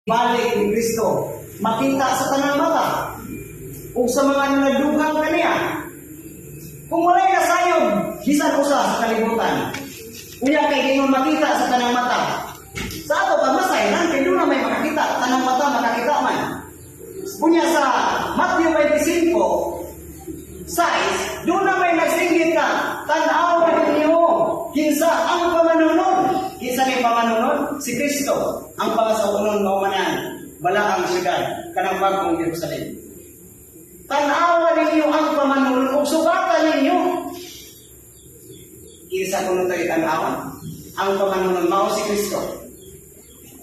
Balik ni Kristo makita sa tanang mata ug sa mga nagdugang kaniya. Kung walay nasayod bisan usa sa kalibutan, unya kay giingon makita sa tanang mata, sa ato pa masayran kay duna may makakita, tanang mata makakita man. Unya sa Matthew 25:6, duna may nagsinggit ka, "Tan-awa ninyo kinsa ang pamanunod." Kinsa may pamanunod? Si Kristo ang pangasawonon. Mao man balaang syudad, kanang bagong Jerusalem. "Tan-awa ninyo ang pamanunod ug sugatan ninyo." Kinsa kuno to tan-awa? Ang pamanunod mao si Kristo.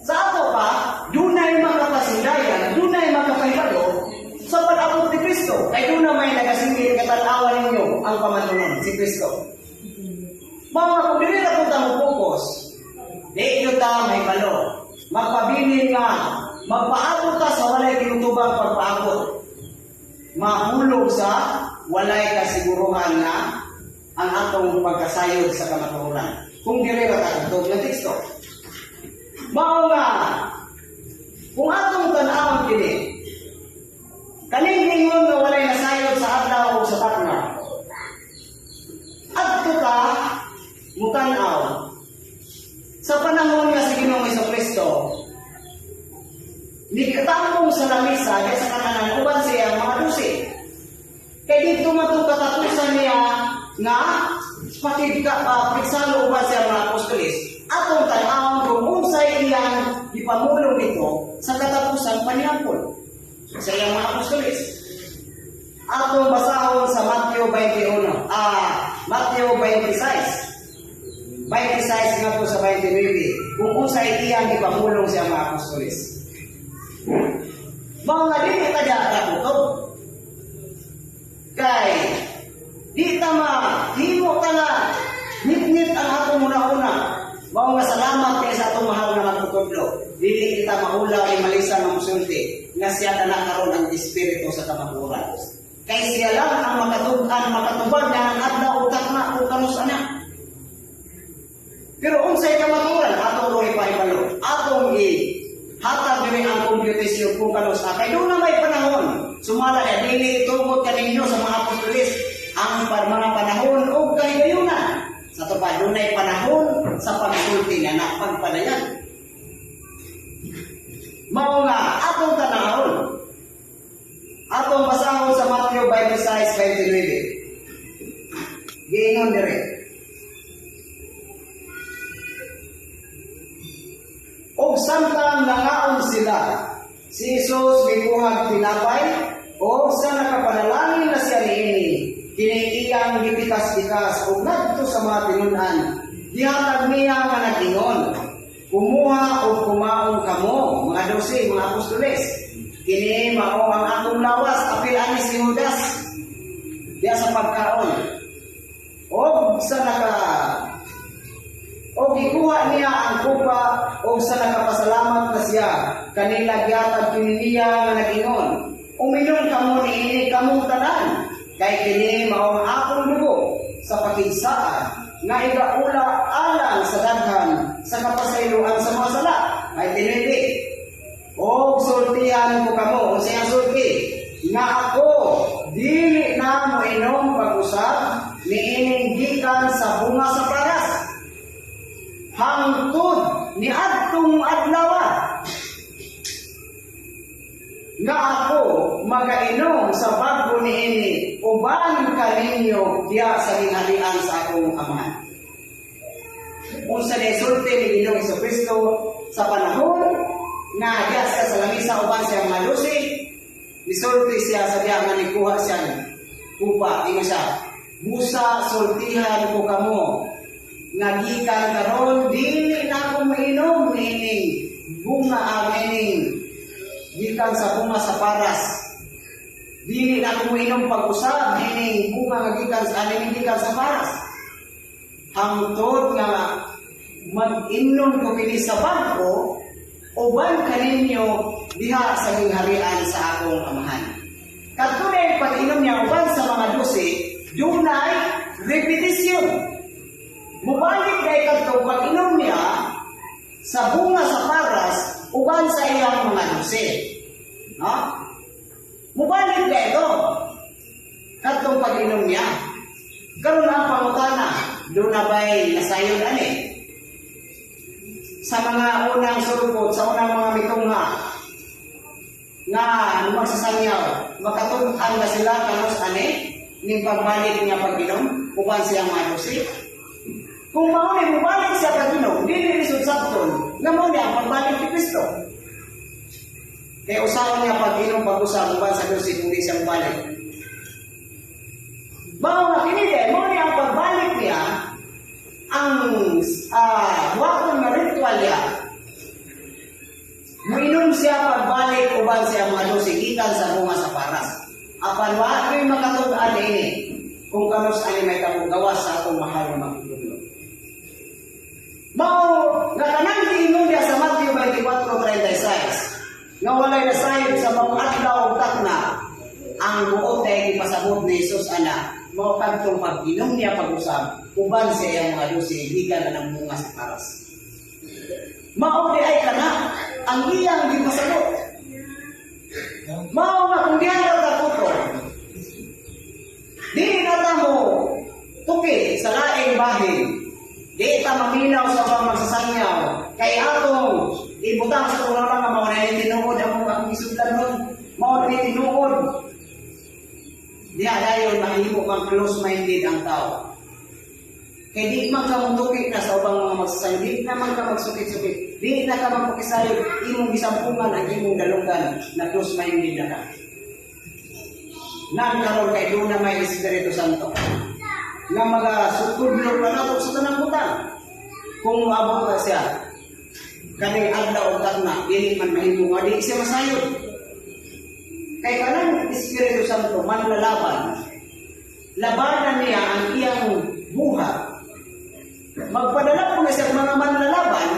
Sa ato pa, dunay makapasindayan, dunay makapahibalo sa pag-abot ni Kristo. Kay duna may nagasinggit nga, "Tan-awa ninyo ang pamanunod, si Kristo." Mga kung dili na kung ta focus, di yun ta may balo. Magpabilin nga, magpaabot ta sa walay tinutubang pagpaabot. Mahulog sa walay kasiguruhan na ang atong pagkasayod sa kamatuoran. Kung dili ra ta nga teksto. Mao nga, kung atong tan-awon kini, kaning ingon nga walay nasayod sa adlaw o sa takna, adto ta mutan-aw sa panahon nga si Ginoong Kristo nikatambong sa lamisa kay sa kananan uban siya mga 12. Kay dito man itong katapusan niya nga pakigka pakigsalo uban siya mga apostoles. Atong tan-awon kung unsay iyang gipamulong dito sa katapusan paniampol sa iyang mga apostoles. Atong basahon sa Matthew 21, Matthew 26. 26 nga po sa 29, kung unsay iyang gipamulong sa mga apostoles. Mao nga dili ta kakutob. Kay di ta mahimo ta nga ngit ang atong una-una. Mao nga salamat kay sa atong mahal nga magtutudlo. Dili kita mahulaw ni Malisa nga musulti nga siya kana karon ang espiritu sa kamatuoran. Kay siya lang ang makatug-an, makatubag na ang adlaw ug takna kung kanus ana. Pero unsay kamatuoran atong ro ipahibalo? Atong i hatag diri ang computation kung kanus kay duna may panahon. Sumala na dili tungod kaninyo sa mga apostoles ang mga panahon ug kahigayunan. Sa ato pa dunay panahon sa pagsulti nga na pagpadayag. Mao nga atong tanawon. Atong basahon sa Matthew 26:29. Giingon dire. Og samtang nangaon sila, si Jesus mikuhag tinapay, og sa nakapanalangin na siya niini, kini iyang gipikas-pikas og ngadto sa mga tinun-an. Gihatag niya nga nag-ingon, "Kumuha og kumaon kamo," mga 12, mga apostoles. "Kini mao ang akong lawas." Apil ani si Judas diya sa pagkaon. Og sa naka O gikuha niya ang kupa og sa nakapasalamat na siya kanila, gihatag kini niya nga nag-ingon, "Uminom kamo niini kamong tanan, kay kini mao ang akong dugo sa pakigsaad nga igaula alang sa daghan sa kapasayloan sa mga sala." Ay tinindi. "Og sultihan ko kamo," unsay ang sulti? "Nga ako dili na moinom pag-usab niining gikan sa bunga sa paras hangtod ni adtong adlaw nga ako magainom sa bag-o niini uban kaninyo diya sa gingharian sa akong Amahan." Unsa ni sulti ni Ginoong Kristo sa panahon nga diya siya sa lamisa uban siya mga 12? Nisulti siya sa diya nga nikuha siya kupa. Ingon siya, "Busa sultihan ko kamo nga gikan karon dili na ako moinom niining bunga, ang ining gikan sa bunga sa paras. Dili na ako moinom pag-usab niining bunga nga gikan sa aning gikan sa paras hangtod nga mag-inom ko kini sa bag-o uban kaninyo diha sa gingharian sa akong Amahan." Kadto na pag-inom niya uban sa mga 12, dunay repetition. Mubalik kay kadto pag-inom niya sa bunga sa paras. uban sa iyang mga 12. No? Mubalik ka ito. Kadtong pag-inom niya. Karon ang pangutana, duna ba'y nasayon ani? Sa mga unang sulpot, sa unang mga mitungha, nga magsasangyaw, makatug-an na sila kanus ani ning pagbalik niya pag-inom uban siyang mga 12? Kung mao ni mubalik siya pag-inom, dili lisod sabton nga mao ni ang pagbalik ni Kristo. Kay usaon niya pag-inom pag-usab uban sa 12 kung di siya mubalik. Mao nga kini de, mao ni ang pagbalik niya, ang buhaton nga ritual niya. Muinom siya pagbalik uban siya mga 12 gikan sa bunga sa paras. Apan wa ko'y makatug-an ini kung kanus ani may gawas sa atong mahal nga magtutudlo. Mao nga kanang giingon niya sa Matthew 24:36 nga walay nasayod sa maong adlaw ug takna, ang buot ay gipasabot ni Jesus ana mao kadtong pag-inom niya pag-usab uban sa iyang mga 12 gikan na ng bunga sa paras. Mao di ay kana ang iyang gipasabot. Mao nga kung diha ra ta kuto, di na ta mo tuki sa laing bahin. Di ta maminaw sa ubang magsasangyaw kay atong ibutang sa tulong nga mao na tinuod ang akong gisudlan nun. Mao na tinuod. Diha dayon mahimo kang close-minded ang tao. Kay di man ka mutuki na sa ubang mga magsasangyaw, di na man ka magsukit-sukit, di na ka magpakisayod, imong gisampungan ang imong dalunggan na close-minded na ka. Nan karon kay duna may Espiritu Santo nga magasutudlo pa nato sa tanang butang. Kung moabot ka siya, kaning adlaw ug takna, dili man mahimo nga di siya masayod. Kay kanang Espiritu Santo manlalaban. Labanan niya ang iyang buhat. Magpadala po na siya mga manlalaban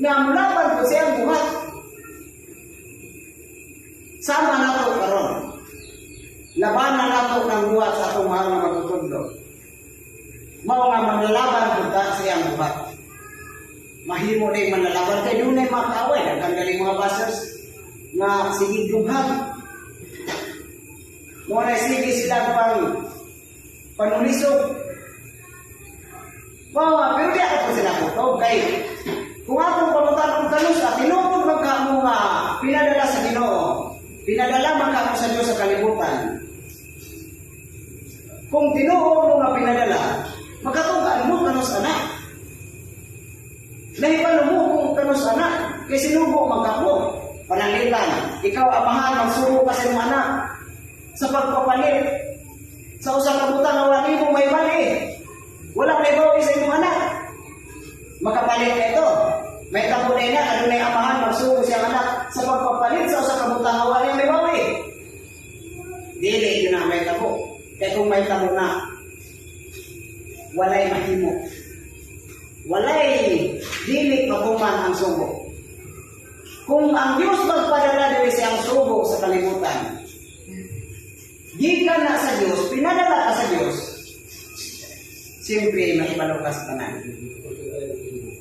nga mulaban po siya ang buhat. Sama nato karon. Labanan nato ng buhat sa atong mahal nga magtutudlo. Mao nga manlalaban pud ta sa iyang buhat. Mahimo na yung manlalaban kay dunay mga kaaway, daghan galing mga bashers nga sige dughag. Mao na sige sila pang panulisog. Mao nga, pero di ako po sila kutob kay kung atong pangutan-on kanus at tinuod man ka mo nga pinadala sa Ginoo, pinadala man ka mo sa Dios sa kalibutan. Kung tinuod mo nga pinadala, makatug-an mo kanus ana. Nahibalo mo kung kanus ana, kay sinugo man ka mo. Pananglitan, ikaw amahan, magsugo ka sa imong anak sa pagpapalit sa usa ka butang nga wala nimo may bali. Wala may bawi sa imong anak. Makapalit na ito. May tabo na ina, adunay amahan magsugo siyang anak sa pagpapalit sa usa ka butang nga wala may bawi. Dili yun na may tabo. Kaya kung may tabo na, walay mahimo. Walay dili matuman ang sugo. Kung ang Diyos magpadala diri siyang sugo sa kalibutan, gikan na sa Diyos, pinadala ka sa Diyos, siyempre mahibalo ka sa tanan.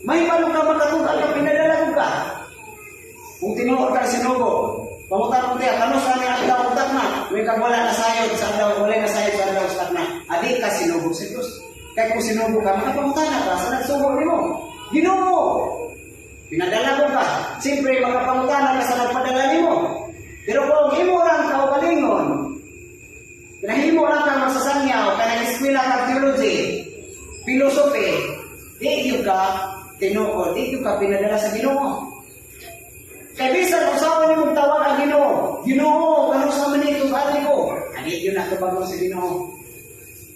Mahibalo ka makatug-an ka, pinadala ko ka. Kung tinuod ka sinugo, pangutan mo tiya, kanus ani adlaw ug takna, may kag wala na sayod sa adlaw, wala na sayod sa adlaw sa takna, adi ka sinugo sa Diyos. Kaya kung sinugo ka, makapangutana ka sa nagsugo nimo. Ginoo, pinadala ko ka. Siyempre, makapangutana ka sa nagpadala nimo. Pero kung imo lang kaugalingon, pinahimo lang ka magsasangyaw, kaya nag-eskwela ka theology, philosophy, di gyud ka tinuod, di gyud ka pinadala sa Ginoo. Kay bisan usawa nimo tawag ang Ginoo, "Ginoo, kanus man ito ati ko?" Adi gyud na tubagon sa Ginoo.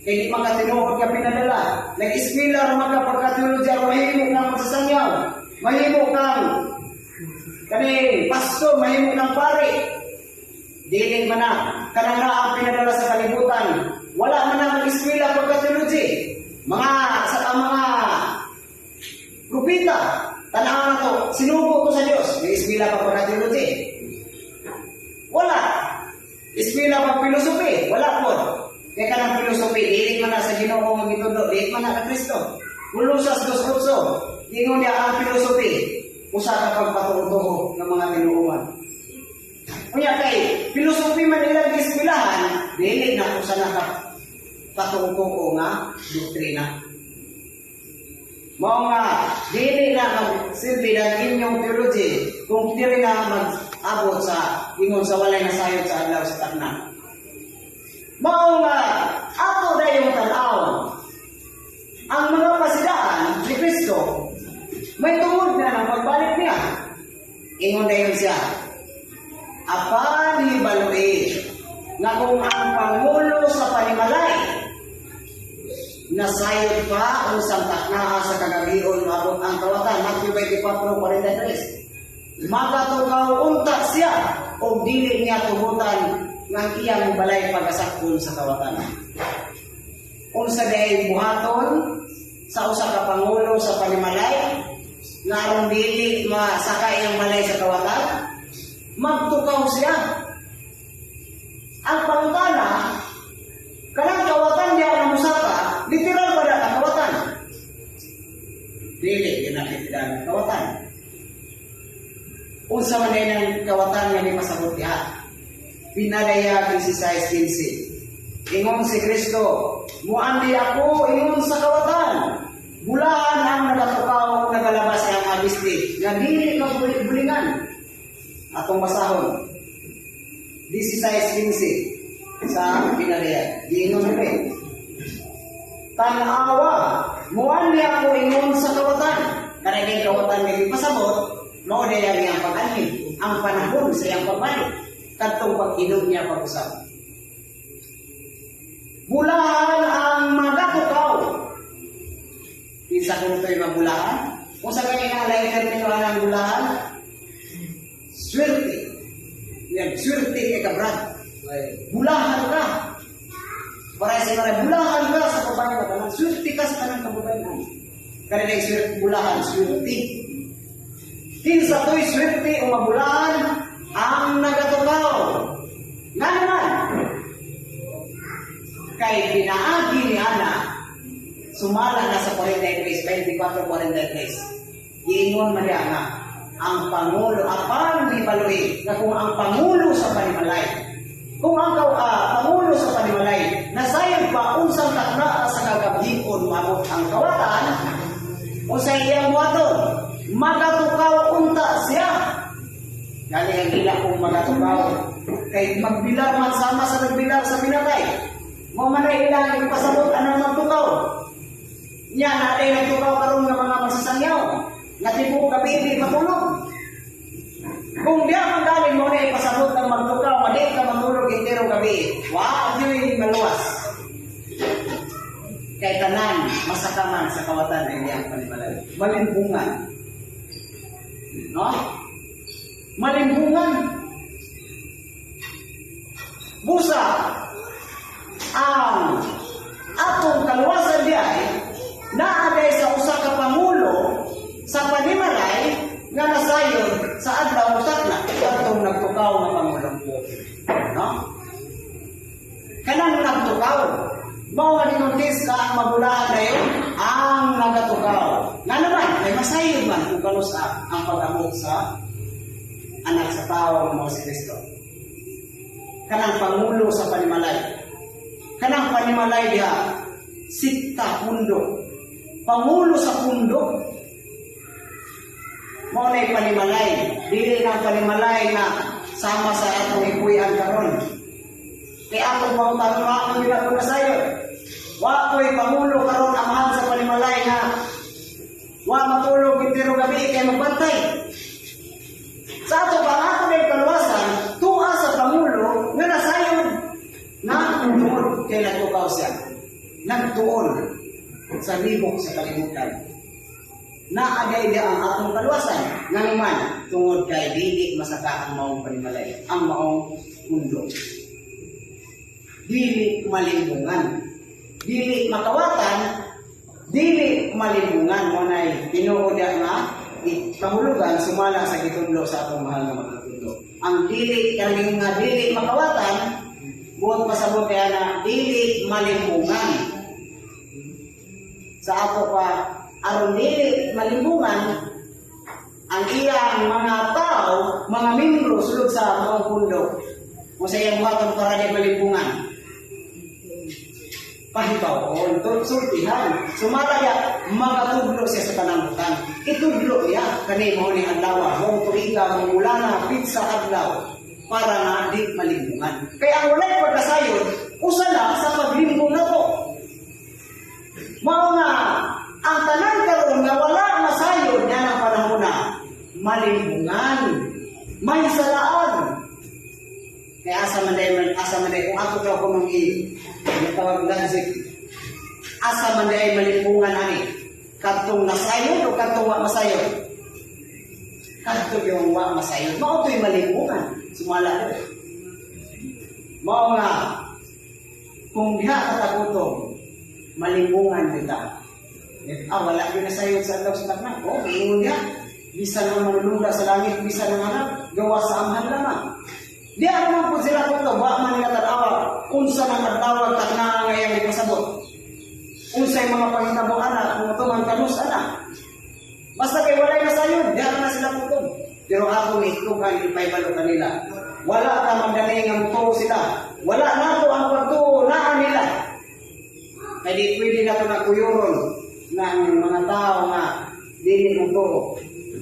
Kay di man ka tinuod ka pinadala. Nag-eskwela ra man ka pagka-theology aron mahimo kang magsasangyaw. Mahimo kang kani pastor, mahimo kang pare. Dili man na kanang na ang pinadala sa kalibutan. Wala man na mag-eskwela pagka-theology. Mga sa ang mga propeta, tanawa na to, sinugo to sa Dios, may eskwela pa pagka-theology. Wala. Eskwela pa philosophy, wala po. Kaya kanang philosophy, dili man na sa Ginoo nga gitudlo, dili man na ka Kristo. Kolosas 2:8, ingon niya ang philosophy. Usa ka pagpatuo-tuo ng mga tinuohan. Unya kay philosophy man ilang gieskwilahan, dili na usa na ka patuo-tuo nga doktrina. Mao nga dili na magsilbi ang inyong theology kung dili na mag-abot sa ingon sa walay nasayod sa adlaw sa takna. Mao nga ato dayong tan-aw ang mga pasidaan ni Kristo, may tungod na ng pagbalik niya. Ingon dayon siya, "Apan hibaloi nga kung ang pangulo sa panimalay nasayod pa unsang taknaa sa kagabion moabot ang kawatan," Matthew 24:43, "magatukaw unta siya o dili niya tugutan nga ang iyang balay pagasakon sa kawatan." Unsa day buhaton sa usa ka pangulo sa panimalay nga aron dili masaka iyang balay sa kawatan? Magtukaw siya. Ang pangutana, kanang kawatan diha nga musaka, literal ba na ang kawatan? Dili yun ang literal nga kawatan. Unsa man day ng kawatan nga gipasabot diha? Pinadayag 16:15. Ingon si Kristo, "Muanhi ako ingon sa kawatan. Bulahan ang nagatukaw o nagalabas ang abisti nga dili magbulingan." Atong basahon. 16:15 sa Pinadayag. Giingon ni, "Tanawa, muanhi ako ingon sa kawatan." Kanang kawatan nga gipasabot, mao day ang iyang pag-anhi, ang panahon sa iyang pagbalik, kadtong pag-inog niya pag-usab. "Bulahan ang magatukaw." Kinsa kuno to'y mabulahan? Kung sa gani nga lain termino ang bulahan? Swerte. Yan, swerte kay ka, Brad. Bulahan ka. Para sa mga bulahan ka sa babae ka, tanan. Swerte ka sa tanang kababayan. Kaya na swerte, bulahan, swerte. Kinsa to'y swerte o mabulahan? Ang nagatukaw. Nga naman, kay pinaagi ni ana, sumala na sa 43, 24:43. Giingon man diha nga, ang pangulo, apan gibaloi, na kung ang pangulo sa panimalay, kung ang pangulo sa panimalay, nasayod pa unsang takna sa kagabion moabot ang kawatan, unsay iyang buhaton? Magatukaw unta siya. Gani ang ila kung magatukaw. Kay magbilar man sama sa nagbilar sa pinatay. Mao man ay ilang ipasabot anang magtukaw. Nya na ay nagtukaw karon nga mga magsasangyaw. Nga tibuok gabi di matulog. Kung diya man galing mo na ipasabot ng magtukaw, nga di ka matulog entero gabi, wa gyud maluwas. Kay tanan masakaman sa kawatan ang iyang panimalay. Malimbungan. No? Malimbungan. Busa ang atong kaluwasan di ay naa day sa usa ka pangulo sa panimalay nga nasayod sa adlaw sakla, atong nagtukaw nga pangulo. No? Kanang nagtukaw. Mao nga ginutis ka ang mabulahan dayon ang nagatukaw. Nga naman, ay masayod man kung kanusa ang pag-abot sa Anak sa Tao nga mao si Kristo. Kanang pangulo sa panimalay. Kanang panimalay diha, sikta, pundo. Pangulo sa pundo. Mao na'y panimalay. Dili na panimalay na sama sa atong ipuy-an karon. Kaya atong pangutan, wa ko nila ko nasayod. Wa ko'y pangulo karon, amahan sa panimalay nga wa matulog entero gabi kay magbantay. Sa ato pa ang ato may kaluwasan, tuwa sa pangulo nga nasayod na tungod kay nagtukaw siya. Nagtuon sa libok sa kalibutan. Naa day diya ang atong kaluwasan. Nga naman, tungod kay dili masaka ang maong panimalay, ang maong mundo. Dili malimbungan. Dili makawatan, dili malimbungan. Mao nay tinuod nga kahulugan sumala sa gitudlo sa atong mahal nga magtutudlo. Ang dili kaning nga dili makawatan, buot pasabot kaya na dili malimbungan. Sa ato pa aron dili malimbungan. Ang iyang mga tao, mga membro sulod sa maong pundo. Kung sa iyang buhaton para di malimbungan. Pahibawon, sultihan. Sumala ya, makatudlo siya sa tanang butang. Itudlo niya, kani mao ni adlaw, mong tuiga, mong mulana, pizza adlaw, para nga di malimbungan. Kaya ang walay pagkasayod, usa na sa paglimbong na to. Mao nga, ang tanan karon nga wala masayod niya ng panahon na malimbungan, may salaan. Kaya asa man day, kung ato daw kunong i, tawag logic, asa man day malimbungan ani, kadtong nasayod o kadtong wa masayod? Kadto yung wa masayod. Mao to'y malimbungan. Sumala ko. Mao nga, kung diha katagutom, malimbungan kita. Ah, wala yun nasayod sa adlaw sa takna. Oh, ingon niya. Bisan ang manulula sa langit, bisan ang anak, gawa sa Amahan lamang. Di ano man po sila kung wa man nila tanawa, unsa man adlaw takna nga iyang ipasabot. Unsay mga panghitabo ana, kung ito man kanus ana. Basta kay walay nasayod, di na sila kutob. Pero ako itukan ipahibalo kanila. Wala ka magdali nga mutuo sila. Wala nato ang pagtuo naa nila. Kaya di pwede na ito nagkuyuron ng mga tao nga dili mutuo.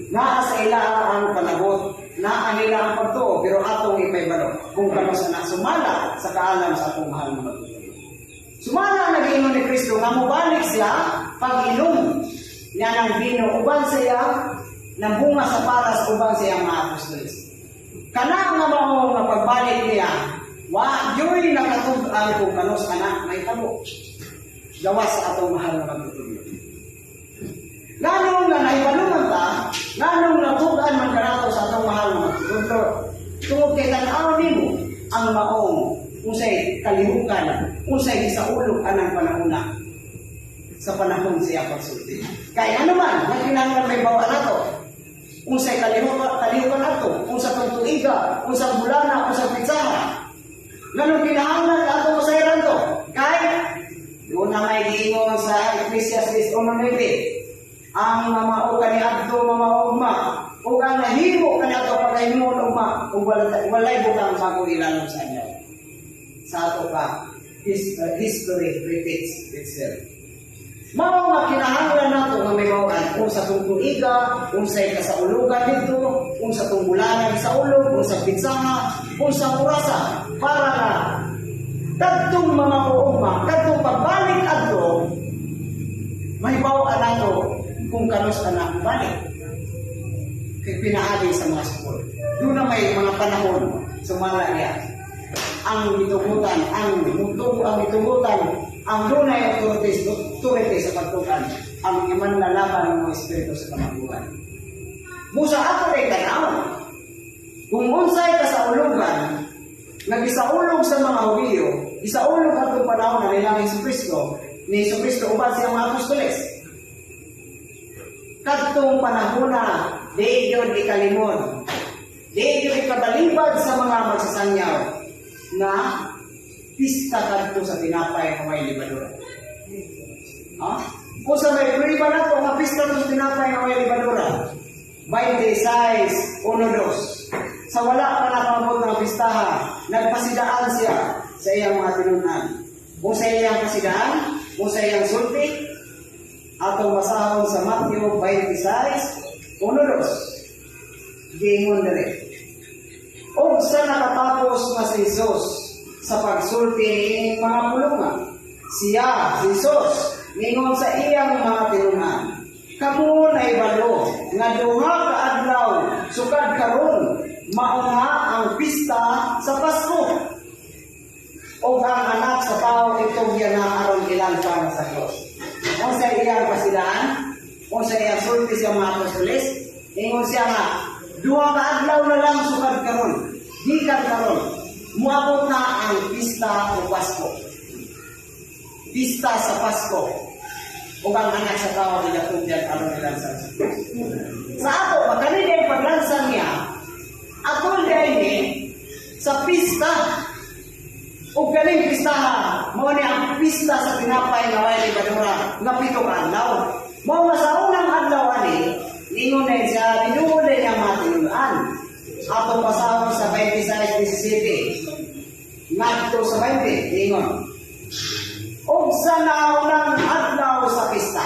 Naa sa ila ang panabot, naa nila ang pagtuo, pero atong ipahibalo kung kano sa na sumala sa kaalam sa atong mahal na Magtutudlo. Sumala ang nag-iingon ni Kristo nga mobalik siya pag-inom niya ng bino uban siya ng bunga sa paras uban siya mga apostoles. Kana nga mao nga pagbalik niya, wa juy nakatug-an kung kanus ana mahitabo. Gawas sa atong mahal na Magtutudlo. Nganong nga nahibalo man ta, nganong natug-an man kanato sa atong mahal na Magtutudlo? Tungod kay tan-aw nimo ang maong unsay kalihukan, unsay gisaulog anang panahona sa panahon siya pagsulti. Kaya ano man, nga kinahanglan may bawa nato. Unsay kalihukan ato, unsa tong tuiga, unsa bulana, unsa pitsaha. Nganong kinahanglan ato masayran to? Kay doon na may giingon sa Ecclesiastes 1:9, ang mamao kaniadto mamaugma ug ang nahimo kaniadto pagkahimon ugma ug walay butang bago ilalom sa inyo. Sa ato pa, history repeats itself. Mao nga kinahanglan nato nga may mawaan kung sa tong tuiga, unsay kasaulugan dito, kung sa tong bulanan sa ulog, kung sa pitsaha, kung sa orasa, para na kadtong mga uugma, kadtong pagbalik adto, mahibaw nato kung kanus na balik. Kay pinaagi sa mga school. Doon na may mga panahon sumala niya. Ang gitugutan, ang mutubo ang gitugutan, ang dunay authorities, authority sa pagtukan, ang iman lalaban ng mga espiritu sa kamaguhan. Busa ato kay tanaw. Kung unsay kasaulugan, nga gisaulog sa mga Hudiyo, gisaulog atong panahon na nilang Hesus Kristo, ni Hesus Kristo uban siyang mga apostoles. Kadtong panahon na di yun ikalimod, di yun ikabalibad sa mga magsasangyaw na pista kadto sa tinapay nga may libadura. Ha? Kung sa may prueba na to, nga pista sa tinapay nga may libadura, 26, 1, 2. Sa wala pa nakabot ng pistaha, nagpasidaan siya sa iyang mga tinunan. Kung sa iyang pasidaan, kung sa iyang sulti, atong basahon sa Matthew 26, 1, 2. Giingon diri. Og sa nakatapos na si Jesus sa pagsulti niining mga pulungan, siya, si Jesus, ningon sa iyang mga tinunan, "Kamo nahibalo nga duha ka adlaw sukad karon mao na ang pista sa Pasko. Og ang Anak sa Tao itugyan na aron ilansang sa krus." Unsa iyang pasidaan? Unsa iyang sulti sa mga apostoles? Ingon siya nga duha ka adlaw na lang sukad karon, gikan karon, muabot na ang pista o Pasko. Pista sa Pasko. Ug ang Anak sa Tao ilatugyan aron ilansang sa krus. Sa ato, makani ang paglansang niya, atol ni sa pista. Ug kaning pistaha, mao ni ang pista sa tinapay nga way lebadura nga 7 ka adlaw. Mao nga sa unang adlaw ani ni Ingon na siya, binuod na niya mga tinun-an. Ato pasahon sa 26:17. Ngadto sa 20, ingon. Og sa naunang adlaw sa pista.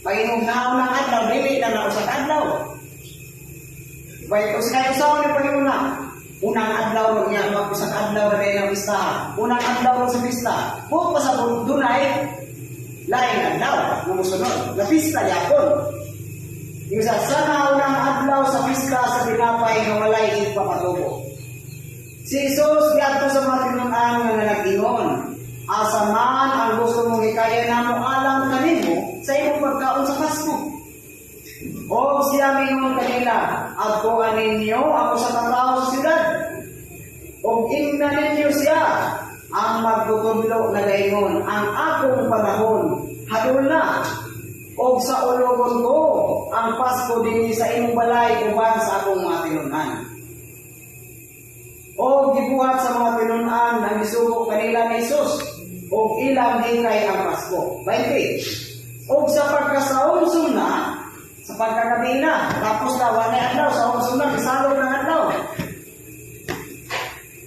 Pag-ingong naunang adlaw, dili na na usa ka adlaw. Bay, kung sa kayo sa ni Panginoon na, unang adlaw niya, mag usa ka adlaw na kayo ng pista. Unang adlaw sa pista. Buot pa sa dunay, laing adlaw, nga mosunod. Na pista yapon. Yung sa naunang adlaw sa pista sa tinapay nga walay ipapatubo. Si Jesus giadto sa mga tinun-an nga nag-ingon, "Asa man ang gusto mong hikayan namo alang kanimo sa imong pagkaon sa Pasko?" O siya mingon kanila, "Adtuan ninyo ang usa ka tawo sa siyudad. Og ingna ninyo siya, ang magtutudlo nagaingon, ang akong panahon hadol na. Og saulogon ko ang Pasko dinhi sa imong balay uban sa akong mga tinun-an." O gibuhat sa mga tinun-an ang gisugo kanila ni Jesus og ilang hikay ang Pasko. 20. Og sa pagkasaumsum na, sa pagkagabi na, tapos na, wala adlaw, sa umsum na, gisalog ng adlaw.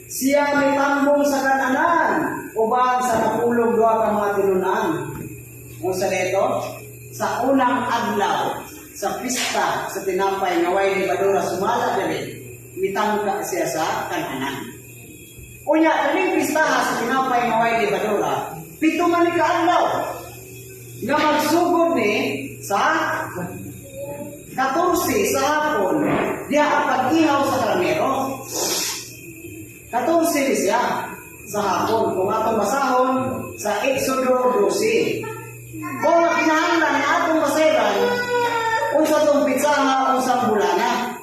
Siya mitambong sa kananan, uban sa napulog duha ka mga tinun-an. Unsa nito? Sa unang adlaw, sa pista sa tinapay nga way lebadura, sumala diri, mitangka siya sa kananan. Unya, kaning pistaha sa tinapay nga way lebadura, 7 man ni kaadlaw. Nga magsugod ni sa 14 sa hapon, diha ang pag-ihaw sa karnero. 14 ni siya sa hapon. Kung atong basahon sa Exodo 12. Kung kinahanglan nga atong basayran, unsa tong pitsaha, unsang bulana.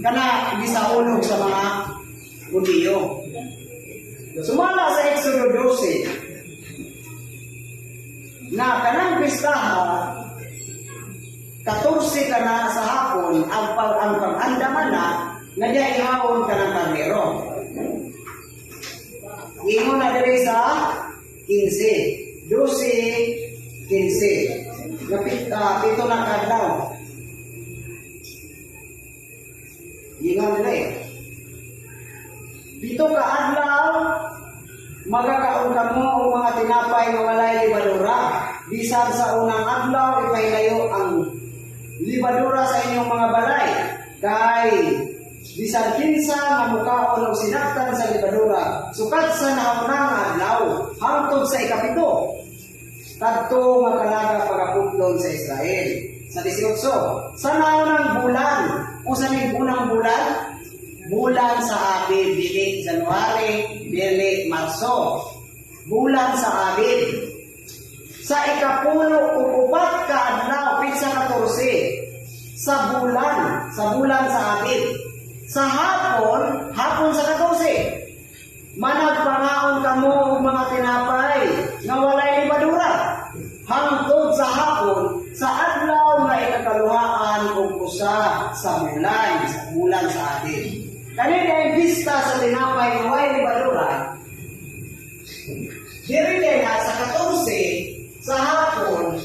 Kana gisaulog sa mga Hudiyo. Sumala sa Exodo 12 na kanang pistaha 14 kana sa hapon ang pag-andaman na nga diya ihawon kanang karnero. Ingon na diri sa 15, 12, 15. Nga 7 na kadlaw. Ingon diri. 7 ka adlaw magakaon kamo og mga tinapay nga walay lebadura. Bisan sa unang adlaw ipahilayo ang lebadura sa inyong mga balay. Kay bisan kinsa nga mukaon og sinaktan sa lebadura, sukat sa naunang adlaw hangtod sa 7, kadto nga kalaga pagaputlon sa Israel. Sa 18, sa naunang bulan, unsa ning unang bulan? Bulan sa Abib, dili January, dili Marso. Bulan sa Abib. Sa 14 ka adlaw, pitsa 14, sa bulan sa Abib. Sa hapon, hapon sa 14, managpangaon kamo og mga tinapay nga walay lebadura hangtod sa hapon sa adlaw nga 21 sa bulan sa Abib. Kanina ay pista sa tinapay nga walay lebadura. Diri nga sa 14 sa hapon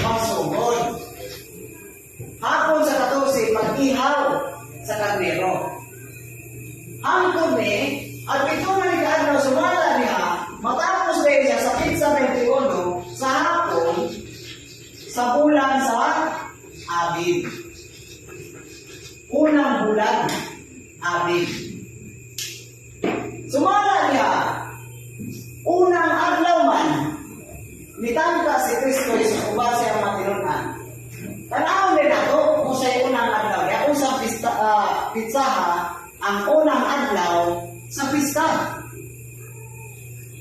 magsugod. Hapon sa 14 pag-ihaw sa karnero. Hangtod ni at 7 na ni kaadlaw sumala niya, matapos na siya sa pitsa 21 sa hapon sa bulan sa Abib. Unang bulan, Abib. Sumala niya, unang adlaw man, mitangka si Kristo sa uban siya mga tinun-an. Tanawon din nato kung sa unang adlaw niya, kung sa pista, pitsaha, ang unang adlaw sa pista.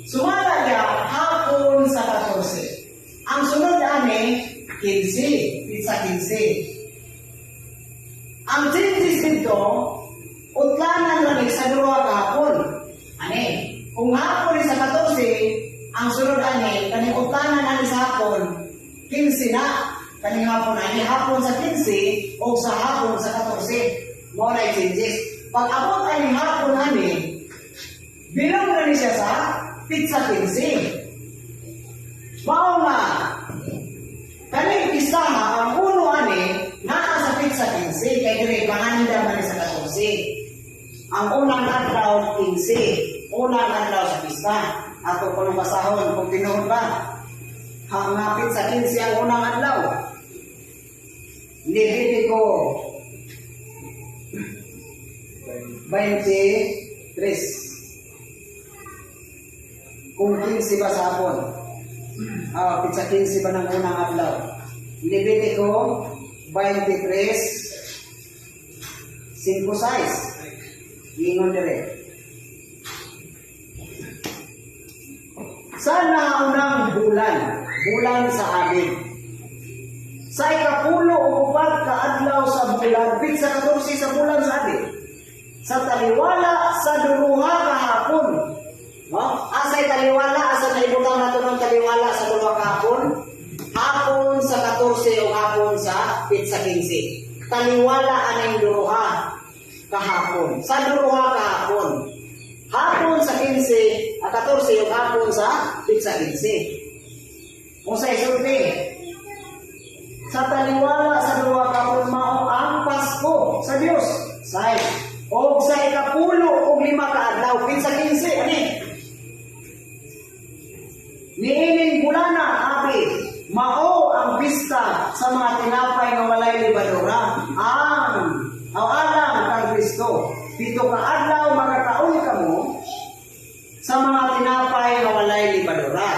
Sumala niya hapon sa 14. Ang sunod ani, 15, pitsa 15. Ang changes dito, utlanan lang ni sa duha ka hapon. Ani, kung hapon ni sa 14, ang sunod ani, kaning utlanan ani sa hapon, 15 na. Kaning hapon ani, hapon sa 15 o sa hapon sa 14. Mao na changes. Pag abot ani hapon ani, bilang na ni siya sa pitsa 15. Mao nga, kaning 14. Ang unang adlaw, 15. Unang adlaw sa pista. Ato ko nung basahon kung tinuod ba. Hangapit sa 15 ang unang adlaw. Levitico 23. Kung 15 ba sa hapon? Ah, pitsa 15 ba ng unang adlaw? Levitico 23 5 size. Ingon dire. Sa naunang bulan, bulan sa Abib. Sa 14 ka adlaw sa bulan, pitsa 14 sa bulan sa Abib. Sa taliwala sa duruha kahapon. No? Asay taliwala, asa naibutang nato ng taliwala sa duruha kahapon? Hapon sa 14 o hapon sa pitsa 15. Taliwala aning duruha kahapon. Sa duruha kahapon. Hapon sa 15, a 14 yung hapon sa pitsa 15. Kung sa isulti, sa taliwala sa duruha kahapon mao ang Pasko sa Dios. Say, og sa 15 ka adlaw, pitsa 15, ani? Niining bulana, abi, mao ang pista sa mga tinapay nga walay lebadura, ang alang kang Kristo. 7 ka adlaw makakaon kamo sa mga tinapay nga walay lebadura.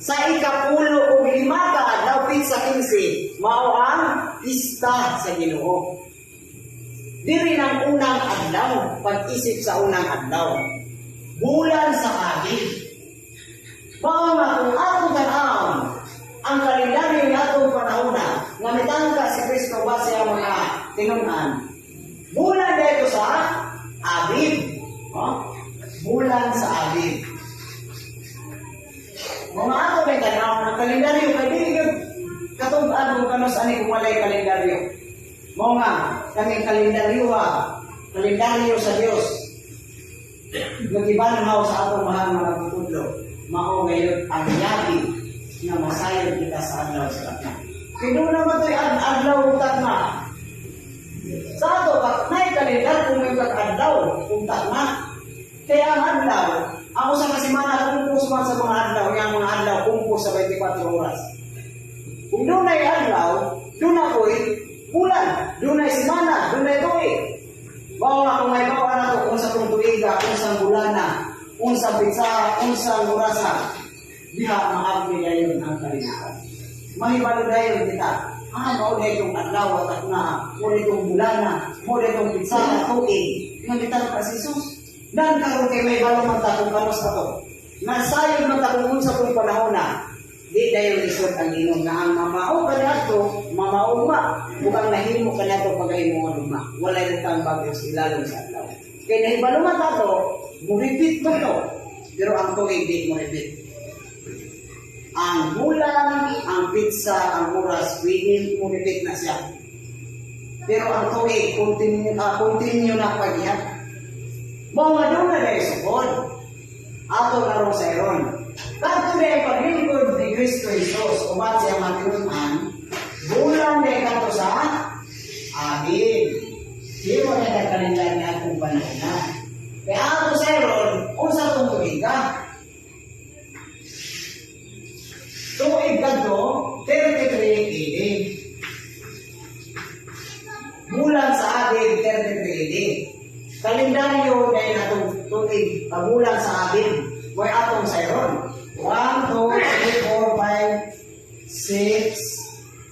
Sa 15 ka adlaw, pitsa 15, mao ang pista sa Ginoo. Diri ng unang adlaw, pag-isip sa unang adlaw. Bulan sa Abib. Mao nga kung atong tan-awon ang kalendaryo nga atong panahona nga mitangka si Kristo base ang mga tinun-an. Bulan dito sa Abib. Oh? Bulan sa Abib. Mga ato may tan-awon ang kalendaryo kay dili gyud katug-an kung kanus ani kung walay kalendaryo. Mao nga kaming kalendaryo ha, kalendaryo sa Dios. Nagibanhaw sa atong mahal nga magtutudlo. Mao ngayon ang yabi nga masayod kita sa adlaw sa takna. Kay doon naman to'y adlaw takna. Sa ato, pag may kalendar kung may adlaw kung takna. Kaya ang adlaw, ako sa kasimana kumpos man sa mga adlaw, yung mga adlaw kumpos sa 24 oras. Kung doon ay adlaw, doon ako'y bulan, doon ay simana, doon ay tuig. Bawa kung may bawa na to, kung sa itong tuiga, kung sa bulana, kung sa pitsa, kung sa orasa, diha maabli dayon ang kalinawan. Mahibalo dayon kita. Ah, mao na itong adlaw at na, mao na itong bulana, mao na itong pitsa, tuig. Nga kita ka si Jesus. Dan karon kay may balo man ta kung kanos ka to. Nasayod man ta kung unsa tong panahon na. Di dayon lisod ang Ginoo nga ang mamao kaniadto, mamao ma, bukang nahimo kaniadto pagahimuon ugma. Walay butang bago sa ilalom sa adlaw. Kay nahibalo man ta to, mo-repeat man to. Pero ang tuig di mo-repeat. Ang bulan, ang pizza, ang oras, pwede mo-repeat na siya. Pero ang tuig, continue na paghihat. Mao nga doon na dahil sukod. Ato karong sa iron. Kadto na paglingkod ni Kristo Jesus, umat siya matinunan, bulan na kadto sa Abib. Di mo na kalendar nga akong panahon na. Kaya ato sa iron, unsa tong tuig ka? Tuig kadto, 33 AD. Bulan sa Abib, 33 AD. Kalendaryo dahil atong tuig, pabulan sa Abib, way atong sayron. 1, 2, 3, 4, 5, 6,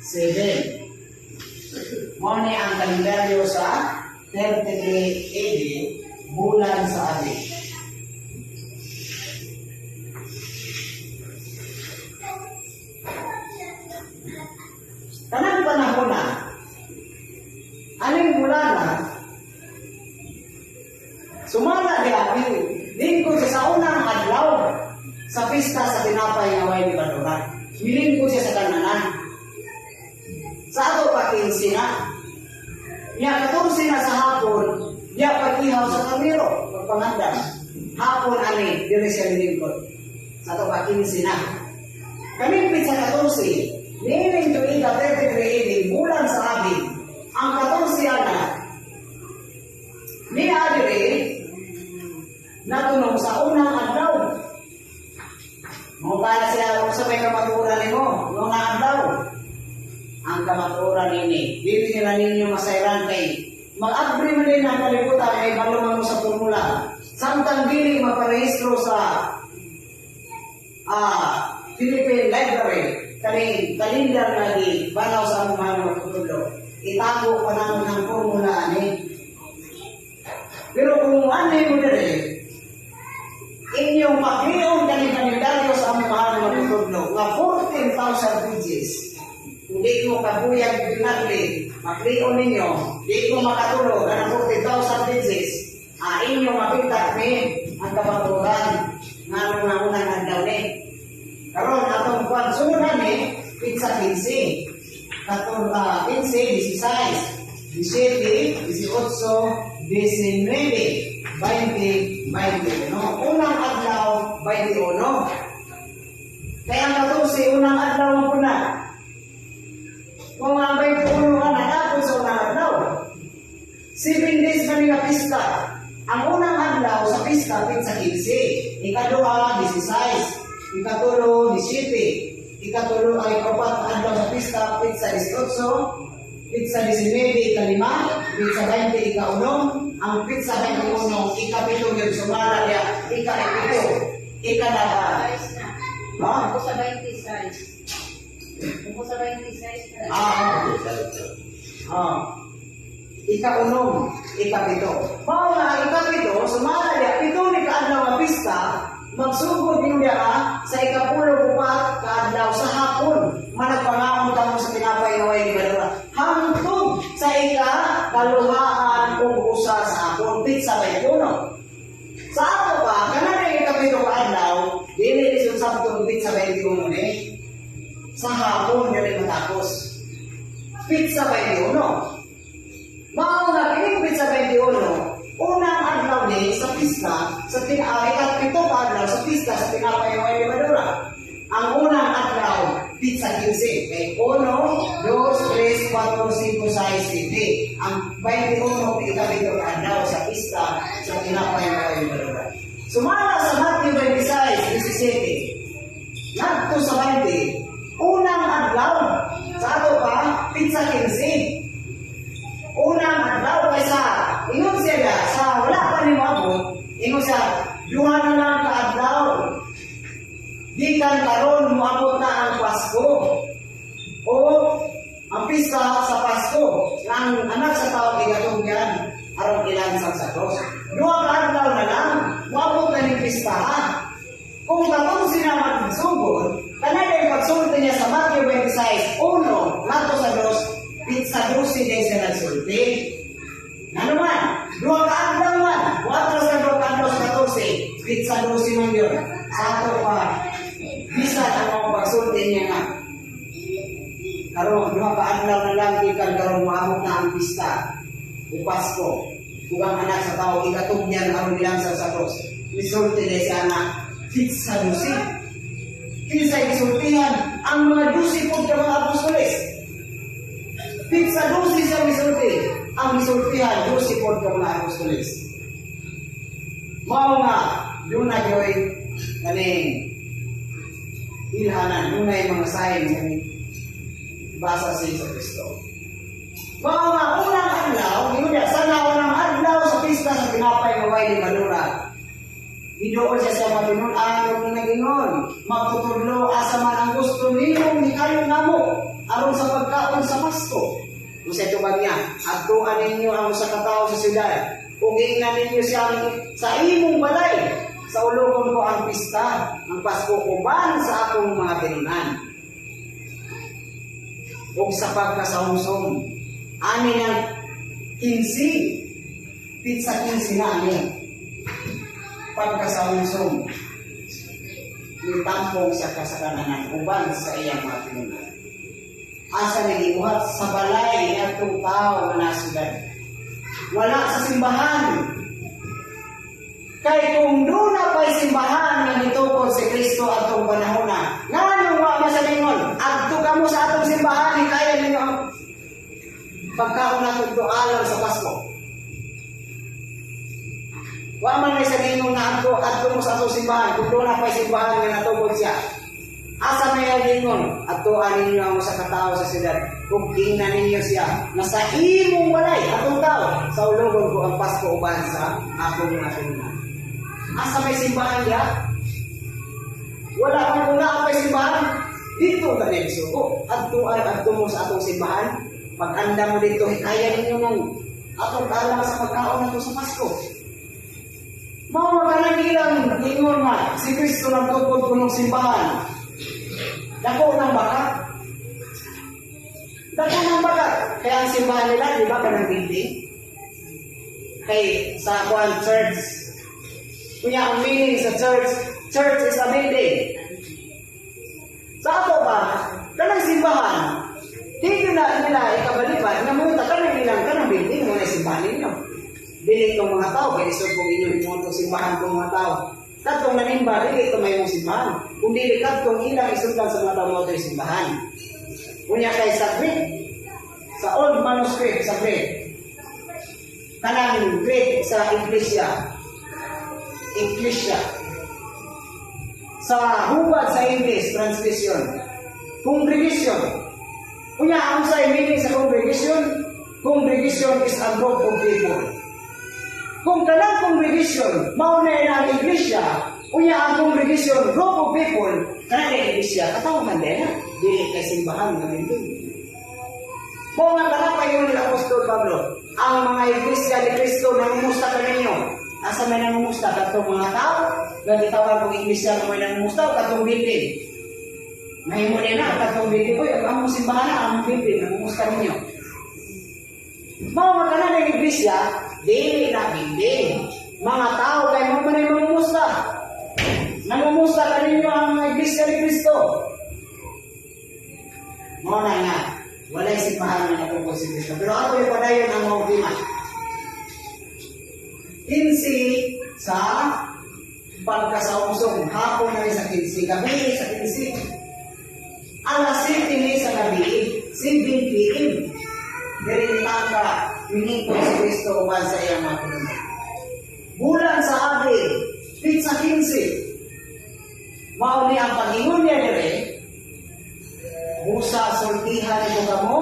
7. Mao ni ang kalendaryo sa 33 AD, bulan sa Abib. Tanang panahon na, aning bulan na, sumala di abi, lingkod siya sa unang adlaw sa pista sa tinapay nga way lebadura. Milingkod siya sa kananan. Sa ato pa 15 na. Nya 14 na sa hapon, nya pag-ihaw sa karnero, pagpangandam. Hapon ani diri siya milingkod. Sa ato pa 15 na. Kaming pitsa 14, niining tuiga 33 AD, bulan sa Abib. Ang 14 ana, nagtunong sa unang adlaw. Mangutana sila, "Unsa may kamatuoran nimo? Unang adlaw?" Ang kamatuoran nini, dili nila ninyo masayran kay mag-agree man din ang kalibutan ay balo mo sa formula. Samtang dili maparehistro sa Philippine Library kaning kalendar nga gi banaw sa among mga magtutudlo, itago pa namon ang formula ani. Pero kung ano mo dire, inyong paklion kaning kalendaryo sa among mahal na magtutudlo nga 14,000 pages. Kung di mo kabuyag binagli, maklion ninyo, di mo makatulog ang 40,000 pages, inyong makita ni ang kamatuoran nga anong naunang adlaw ni. Karon atong kwan sunod ni petsa 15. 14, 15, 16, 17, 18, 19, 20, 21. Unang adlaw, 21. Kaya ang 14, unang adlaw mo na. Kung ang 21 ka na, tapos sa unang adlaw. 7 days man nga pista. Ang unang adlaw sa pista, petsa 15. Ikaduha, 16. Ikatulo, 17. Ikatulo ay ikapat na adlaw sa pista, petsa 18. Petsa 19, ikalima. Petsa 20, ikaunom. Ang petsa 21, ikapito yun. Sumala niya, ikaipito. Ikadaba. Na. Ha? Ako sa 26. Ako sa 26 na. Ah. Ikaunom, ikapito. Mao nga ang ikapito, sumala niya, pito ni kaadlaw nga pista, magsugod ninyo ka sa ikapulong upat kaadlaw sa hapon. Managpangaon kamo sa tinapay nga way lebadura. Hangtod sa ika kaluhaan ug usa sa hapon, petsa 21. Sa ato pa, kanang ikapito kaadlaw, dili ni sabtong petsa 21 ni. Sa hapon dili matapos. Petsa 21. Mao nga kining petsa 21, unang adlaw ni sa pista sa ikapito ka adlaw sa pista sa tinapay nga way lebadura. Ang unang adlaw, petsa 15. Kay 1, 2, 3, 4, 5, 6, 7. Ang 21, ikapito ka adlaw sa pista sa tinapay nga way lebadura. Sumala sa Matthew 26, 17. Ngadto sa 20, unang adlaw sa ato pa, petsa 15. Unang adlaw kay sa ingon siya sa wala pa ni moabot, ingon siya, "Duha na lang ka adlaw. Gikan karon moabot na ang Pasko." O ang pista sa Pasko, nga ang anak sa tao gigatugyan aron ilansang sa krus. Duha ka adlaw na lang, moabot na ning pista ha. Kung 14 na magsugod, kanay pagsulti niya sa Matthew 26, 1, ngadto sa 2, petsa 12 din siya nagsulti. Ano man, duha ka adlaw man, watras sa duha ka adlaw sa 14, petsa 12 man yun. Sa ato pa, bisan ang mga pagsulti niya nga, karon duha ka adlaw na lang gikan karon moabot na ang pista o Pasko. Ug ang anak sa tao igatugyan aron ilansang sa krus. Misulti na siya na petsa 12. Kinsa gisultihan ang mga 12 pod ka mga apostoles. Petsa 12 siya misulti. Ang gisultihan 12 pod ka mga apostoles. Mao nga duna gyoy kaning ilhanan, dunay mga sign nga basa sa Jesu Kristo. Mao nga unang adlaw, ingon niya, sa unang adlaw sa pista sa tinapay nga way lebadura. Giduol siya sa mga tinunan ug nagingon, "Magtutudlo, asa man ang gusto nimo hikayon namo aron sa pagkaon sa Pasko?" Unsay tubag niya? "Adtuan ninyo ang usa ka tawo sa syudad ug ingnan ninyo siya sa imong balay. Saulugon ko ang pista, ang Pasko uban sa akong mga tinunan." Ug sa pagkasahumsum, ani ng 15, petsa 15 na ani. Pagkasahumsum, nitampong sa kasakananan uban sa iyang mga tinunan. Asa nagibuhat? Sa balay ni atong tao nga nasudan. Wala sa simbahan. Kay kung duna pa'y simbahan nga gitukod si Kristo atong panahona, ngano wa man siya ningon, "Adto kamo sa atong simbahan, hikaya ninyo ang pagkaon nato alang sa Pasko"? Wa man may sa ningon nga adto adto mo sa atong simbahan, kung doon na pa'y simbahan nga natukod siya. Asa may ningon, adtoan ninyo ang usa ka tawo sa siyudad, kung tingnan ninyo siya, nasa imong balay, atong tao, saulogon ko ang Pasko uban sa akong mga tinunan. Asa may simbahan niya? Wala man kung naa pa'y simbahan, dito ka din suko. Adtoan, adto mo sa atong simbahan, pag-anda mo dito, hikaya ninyo ng atong kaalam sa pagkaon nato sa Pasko. Mao ka nang ilang ingon nga si Kristo nagtukod kunong simbahan. Dako ng baka. Dako ng baka. Kaya ang simbahan nila, di ba, kanang building? Kay sa kuan church. Kunya ang meaning sa church, church is a building. Sa ato ba, kanang simbahan, dito na nila ikabalibad nga mo kanang ilang kanang building mo na simbahan ninyo. Dili itong mga tao, kay isod kung inyo himuon itong simbahan kong mga tao. Kadtong nanimba, dili ito may mong simbahan. Kung dili kadtong ilang isundan sa mga tao mo ito simbahan. Kunya kay sa Greek, sa old manuscript sa Greek, kanang Greek sa Iglesia, Iglesia, sa hubad sa English translation, congregation. Kunya ang sa meaning sa congregation, congregation is a group of people. Kung kanang congregation, mao na ang iglesia, unya ang congregation, group of people, kanang iglesia, katawhan din na, dili kay simbahan nga building. Mao nga kana pa yun ni Apostol Pablo, ang mga iglesia ni Kristo nangumusta kaninyo. Asa may nangumusta? Katong mga tao, nga gitawag kong iglesia nga may nangumusta, o katong building. Mahimo na katong building, oy, ang among simbahan na, ang building, nangumusta ninyo. Mao nga kana ng iglesia, dili na building. Mga tao kay mo man ay mangumusta. Nangumusta kaninyo ang mga iglesia ni Kristo. Mao na nga, walay simbahan nga natungkol si Kristo. Pero ako yung padayon ang mga ultima. 15 sa pagkasaumsong, hapon na rin sa 15, gabi sa 15. Alas 7 ni sa gabi, 7 p.m. Diri ka, miningkod si Kristo uban sa iyang mga pinunod. Bulan sa Abril, pitsa 15. Mao ni ang pag-ingon niya dire, busa sultihan ko kamo,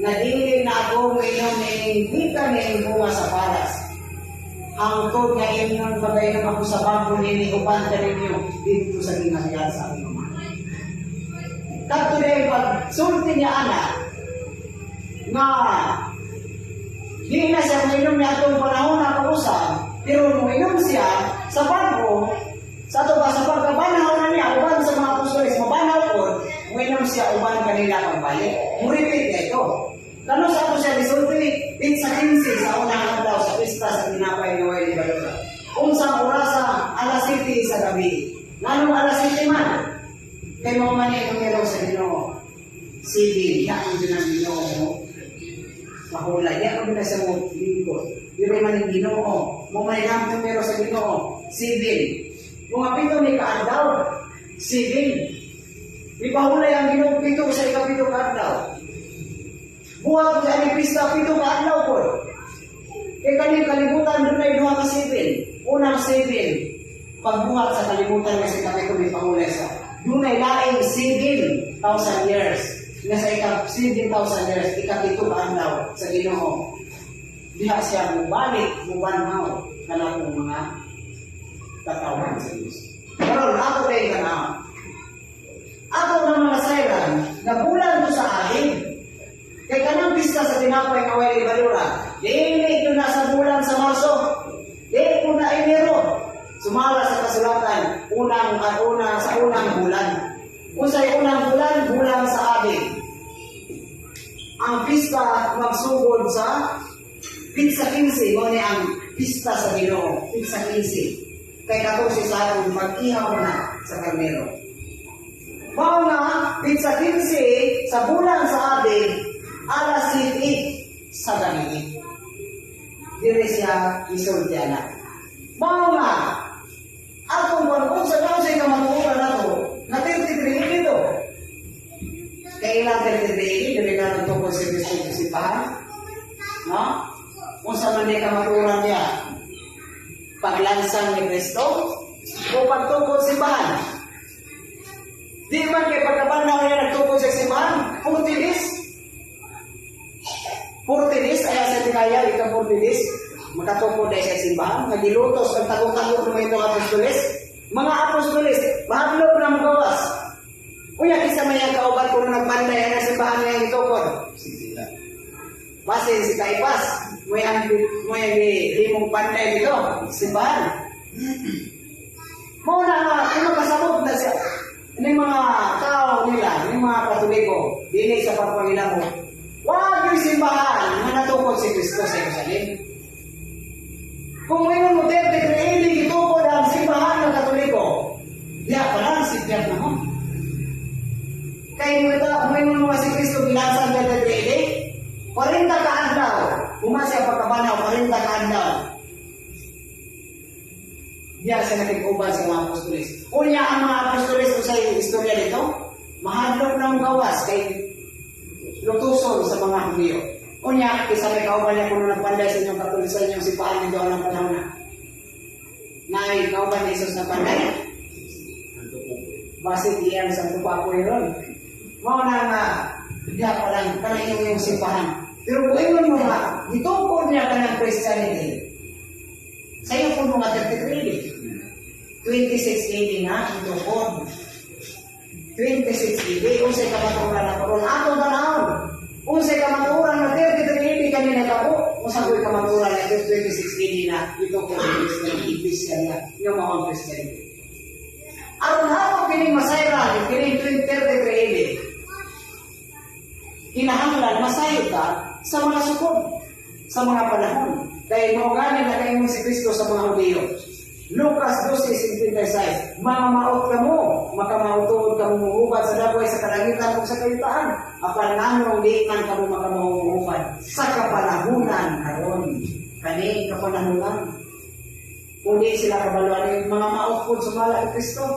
nga dili na ako moinom niining gikan niining bunga sa palas. Hangtod nga ingon pagainom ako sa bag-o nini uban kaninyo didto sa gingharian sa akong Ama. Kadto dahil pagsulti niya ana, nga di na siya mainom niya atong panahon na kausap, pero moinom siya sa bago, sa ato ba, sa pagkabanhaw na niya, uban sa mga apostoles, mabanhaw po, moinom siya uban kanila pagbalik. Muripit niya ito. Kano sa ato siya gisulti, pitsa 15 sa unang adlaw sa pista sa tinapay nga way lebadura. Unsang orasa, alas 7 sa gabi. Nganong alas 7 man? Kay mao man ni numero sa Ginoo. Sige, ya ang din ang Ginoo. Mahulay, ya ang din sa mo lingkod. Diri man ang Ginoo. Mo may ang numero sa Ginoo. 7. Mga 7 ni kaadlaw. 7. Ipahulay ang Ginoo 7 sa 7 kaadlaw. Buhat sa ani pista 7 kaadlaw po. Kay kaning kalibutan dunay duha ka 7. Unang 7, pagbuhat sa kalibutan nga sa 7 may pahulay sa. Dunay laing 7,000 years. Nga sa 7,000 years, 7 kaadlaw sa Ginoo. Diha siya mubalik, mubanhaw kanang mga katawhan sa Diyos. Karon ako kay tanaw. Ako ng mga sayran, nabulan ko sa ahig. Kay kanang pista sa tinapay nga way lebadura, dili ko na sa bulan sa Marso, dili ko na Enero. Sumala sa kasulatan, unang at una sa unang bulan. Unsay unang bulan? Bulan sa Abib. Ang pista magsugod sa Pitsa 15, mo ni ang pista sa Ginoo, Pitsa 15. Kay kato si sa mag-ihaw na sa karnero. Mao nga, pitsa 15 sa bulan sa Abib, alas 7 sa gabi. Dire siya isulti ana. Mao nga, atong kung kung sa sa kamatuoran nato, na 33 dito. Kailan 33 dili na tungkol si Kristo sa simbahan? No? Kung sa man di kamatuoran niya. Paglansang ni Kristo o pagtukod simbahan? Di man kay pagkabanaw niya nagtukod sa simbahan, 40 days. 40 days, ay sa tikaya, ika 40 days, makatukod dahil sa simbahan, nagilutos, nagtago-tago ng itong apostoles. Mga apostoles, mahadlok na magawas. Unya, kinsa may ang kauban kung nagpanday ang simbahan nga itukod? Sila. Basin si Caipas, may ang himong panday dito, simbahan. Mao na nga, kung makasabot na siya, ni mga tao nila, ni mga Katoliko, dili sa pagpangilamo, wag yung simbahan nga natukod si Kristo sa Jerusalem. Kung mayroon mo 33 AD gitukod ang simbahan ng Katoliko, diya pa lang si na mo. Kay mo ito, mayroon mo si Kristo gilansan 33 AD, 40 ka adlaw, human siya pagkabanaw, 40 ka adlaw. Diya siya nakig-uban sa mga apostoles. Unya ang mga apostoles kung sa istorya dito, mahadlok na ang gawas kay lutuson sa mga Hudiyo. Unya, isa may kauban niya kung nagpanday sa inyong Katoliko sa inyong simbahan nito ang panahon na. Naay kauban ni Jesus na panday. Santo po. Basit iyan sa tupakoy ron. Mao na nga, diya pa lang, kanang iyong iyong simbahan. Pero kung ingon mo nga, gitukod niya kanang Christianity. Sa iyo kung mga 33 AD. 26 AD na, gitukod. 26 AD, unsay kamatuoran na karon atong tanawon. Unsay kamatuoran na 33 AD kani natabo, unsa ko'y kamatuoran na 26 AD na gitukod ni Kristo ng iglesia niya, nga mao ang Christianity. Aron hapon kining masayran, kining 33 AD, kinahanglan masayod ka sa mga sukod, sa mga panahon. Kay mao gani na kaingon si Kristo sa mga Hudiyo. Lucas 12:56, "Mga maot kamo, makamautuod kamo muhubad sa dagway sa kalangitan ug sa kayutaan, apan nganong di man kamo makamahuhubad sa kapanahunan karon?" Kani kapanahunan. Kung di sila kabalo ani, mga maot pud sumala ni Kristo.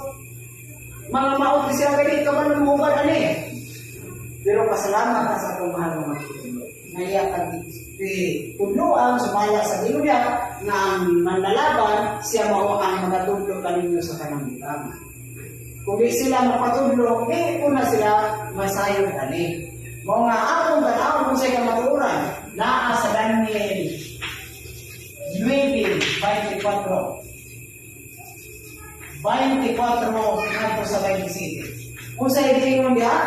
Mga maot di sila kay di kabalo muhubad ani. Pero pasalamat ka sa atong mahal nga magtutudlo. Nga iya kag tudloan sumala sa Ginoo nga ang manlalaban siya mao ang magatudlo kaninyo sa kanang butang. Kung di sila mapatudlo, di ko na sila masayod ani. Mao nga atong tan-awon kung sa kamatuoran naa sa Daniel 9:24. 24 ngadto sa 27. Kung sa giingon diha,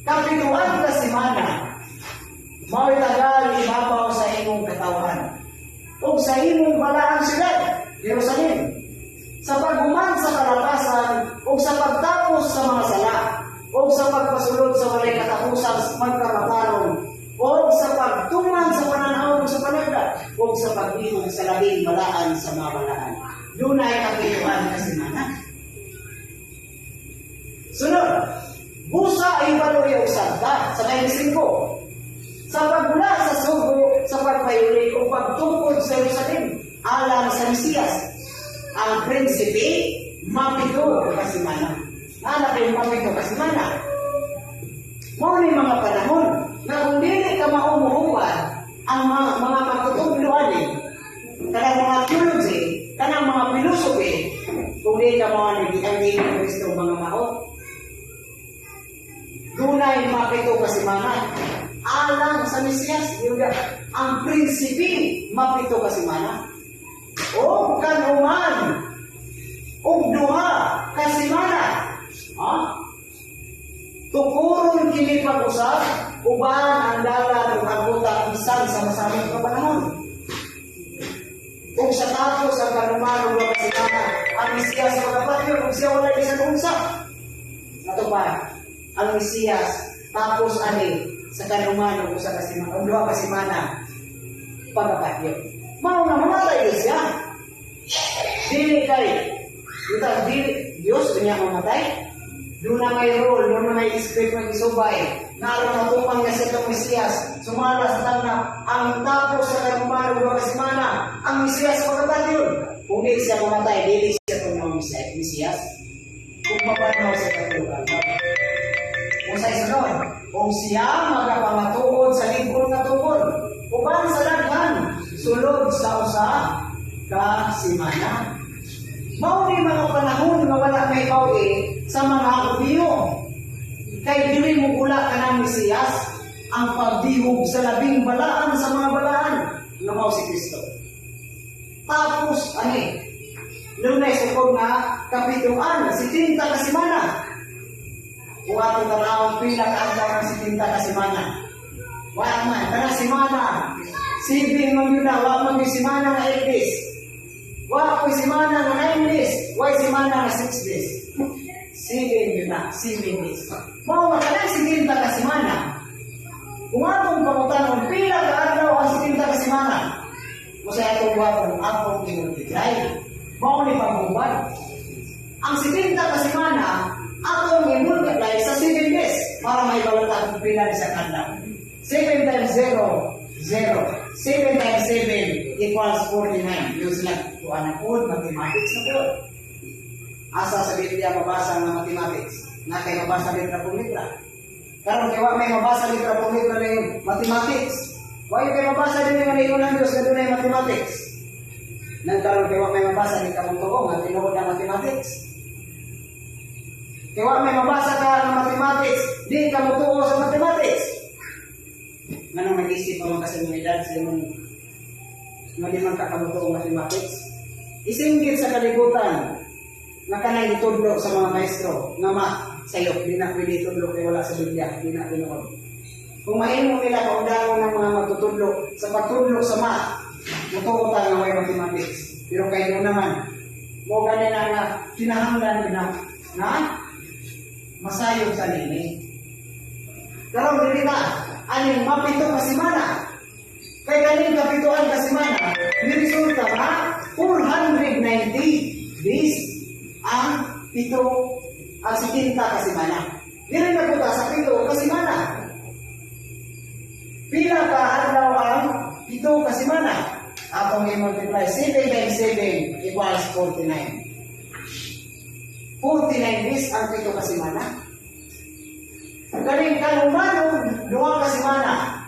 kapituan ka semana, mao'y tagal ibabaw sa imong katawhan ug sa imong balaang syudad, Jerusalem, sa paghuman sa kalapasan ug sa pagtapos sa mga sala ug sa pagpasulod sa walay katapusan sa pagkamatarong ug sa pagtuman sa pananaw ug sa panagda ug sa paghimong sa labing balaan sa mga balaan. Dunay kapituan ka semana. Sunod, busa ay baluya usab ka sa 25. Sa pagmula sa sugo, sa pagpayuli o pagtungkod sa Jerusalem, alang sa Mesiyas, ang prinsipe, mapito ka semana. Anak yung mapito ka semana. Mao ni mga panahon na kung dili ka maumuhuwad, ang mga magtutudlo ani, kanang mga theology, kanang mga philosophy, kung di ka mao ni ang ni Kristo mga maot. Dunay mapito ka semana. Alang sa Mesiyas, yun nga, ang prinsipe mapito ka semana. O kanuman, og duha ka semana. Ha? Tukuron kini pag-usab, uban ang dalan ug ang kuta bisan sa masamong kapanahon. Ug sa tapos ang kanuman ug duha ka semana, ang Mesiyas magapatyon ug siya walay bisan unsa. Ato pa, ang Mesiyas tapos ani sa kanuman ug usa ka semana, ug duha ka semana pagapatyon. Mao nga mamatay siya. Dili kay Ita, dili, Diyos niya mamatay. Doon na may role, doon na may script ng isubay. Naroon natupang niya sa itong Mesiyas. Sumala sa tanga, ang tapos sa kanuman ug duha ka semana, ang Mesiyas pagapatyon. Kung di siya mamatay, dili siya itong mga Mesiyas. Kung mapanaw sa katulad. Kung sa isunod, kung siya magapamatuod sa ligon nga tukod, uban sa daghan, sulod sa usa ka semana. Mao ni mga panahon nga wala may kauli sa mga Hudiyo. Kay dili mo gula kanang Mesiyas ang pagdihog sa labing balaan sa mga balaan nga mao si Kristo. Tapos ani, Lunes sukod nga kapituan, 70 ka semana. Kung atong tanawon pila ka adlaw ang 70 ka semana. Wa man, kana semana. 7 man yun na, wa man yung semana nga 8 days. Wa ko'y semana nga 9 days, wa semana nga 6 days. 7 yun na, 7 days. Mao nga kanang 70 ka semana. Kung atong pangutanon, pila ka adlaw ang 70 ka semana? Unsay atong buhaton, atong i-multiply. Mao ni paghubad. Ang 70 ka semana, atong i-multiply sa 7 days para may ta kung pila ni sa kadlaw. 7 times 0, 0. 7 times 7 equals 49. Yun sila, kuha na po, mathematics na po. Asa sa Biblia mabasa ng mathematics? Na kay mabasa litra kung litra. Karon kay wa may mabasa litra kung litra ng mathematics. Wa kay mabasa din nga niingon ang Diyos nga dunay mathematics. Nang karon kay wa may mabasa, di ka mo nga tinuod ang mathematics. Kay wa may mabasa ka ng mathematics, di ka motuo sa mathematics. Nganong nag-isip pa man kasi mga edad sa imong nga di man ka kamutuo mathematics? Isinggit sa kalibutan nga kanang gitudlo sa mga maestro nga math sayo, di na pwede itudlo kay wala sa Biblia, di na tinuod. Kung mahimo nila kaundangon ng mga magtutudlo sa pagtudlo sa math, mutuo ta nga way mathematics. Pero kay no naman, mo gani na nga kinahanglan na na masayod sa nini. Karon dili na aning mapito ka semana. Kay kaning kapituan ka semana, niresulta ba 490 days ang pito ang 70 ka semana. Dili na po ta sa 7 ka semana. Pila ka adlaw ang 7 ka semana? Atong i-multiply 7 times 7 equals 49. 49 days ang 7 ka semana. Galing kanumanog, 2 ka semana.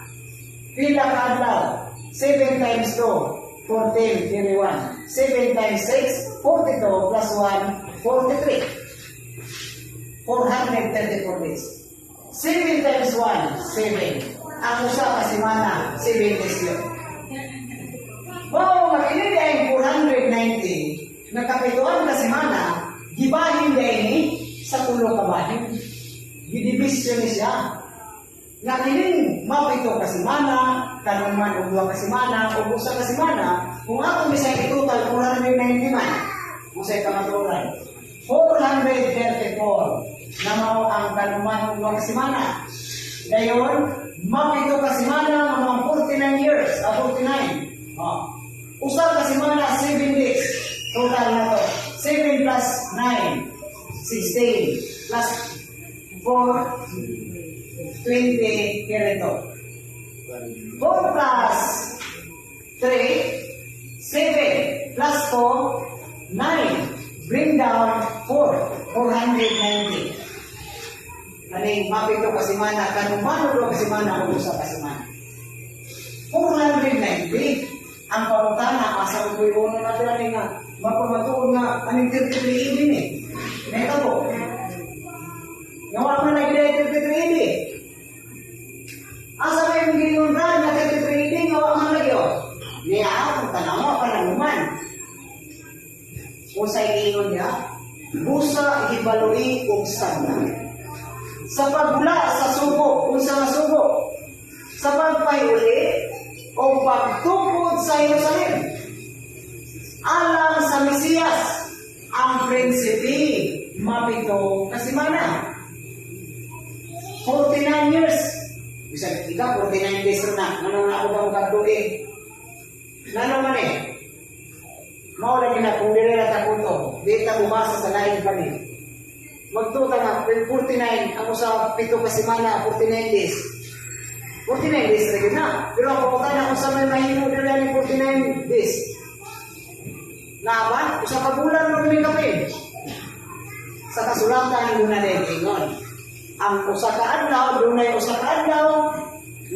Pila ka adlaw? 7 times 2, 14, carry 1. 7 times 6, 42 plus 1, 43. 434 days. 7 times 1, 7. Ang usa ka semana, 7 days yun. Mao nga kini ay 490 nga kapituan ka semana, gibahin ni sa 3 ka bahin. Gidibisyon ni siya. Nga kining mapito ka semana, kanuman og 2 ka semana, o 1 ka semana, kung atong bisay i-total 490 man, unsay kamatuoran? 434 na mao ang kanuman og 2 ka semana. Dayon, mapito ka semana, mga 49 years, 49. Oh. Usa ka semana, 7 days. Total na to. 7 plus 9, 16. Plus 4, 20, carry 2. 4 plus 3, 7 plus 4, 9. Bring down 4, 490. Kaning mapito ka semana, kanumano 2 ka semana, o 1 ka semana. 490. Ang pangutana, asa ko po yung natin ani nga, mapamatuod nga, aning 33 AD ni. Nahita po. Nga wala man lagi dahil 33 AD. Asa may yung giingon ra nga 33 AD, nga wala man lagi oh. Niya, kung tanawa pa naman. Kung sa giingon niya, busa hibaloi og sagna. Sa pagbula sa sugo, unsa nga sugo? Sa pagpahiuli o pagtukod sa Jerusalem. Alang sa Mesiyas, ang prinsipe, mapito ka semana. 49 years. Bisag ikaw, 49 days na. Ano na ako ba magkagduin? Ngano man eh? Mao lagi na kung dili ra ta kuto, di ta bumasa sa laing kami. Magtuta nga 49 ang usa 7 ka semana, 49 days. 49 days ra gyud na. Pero ang pangutana kung sa may mahimo diri ani 49 days. Naa ba? Usa ka bulan mo kami kapin. Sa kasulatan muna din ingon. Ang usa ka adlaw, dunay usa ka adlaw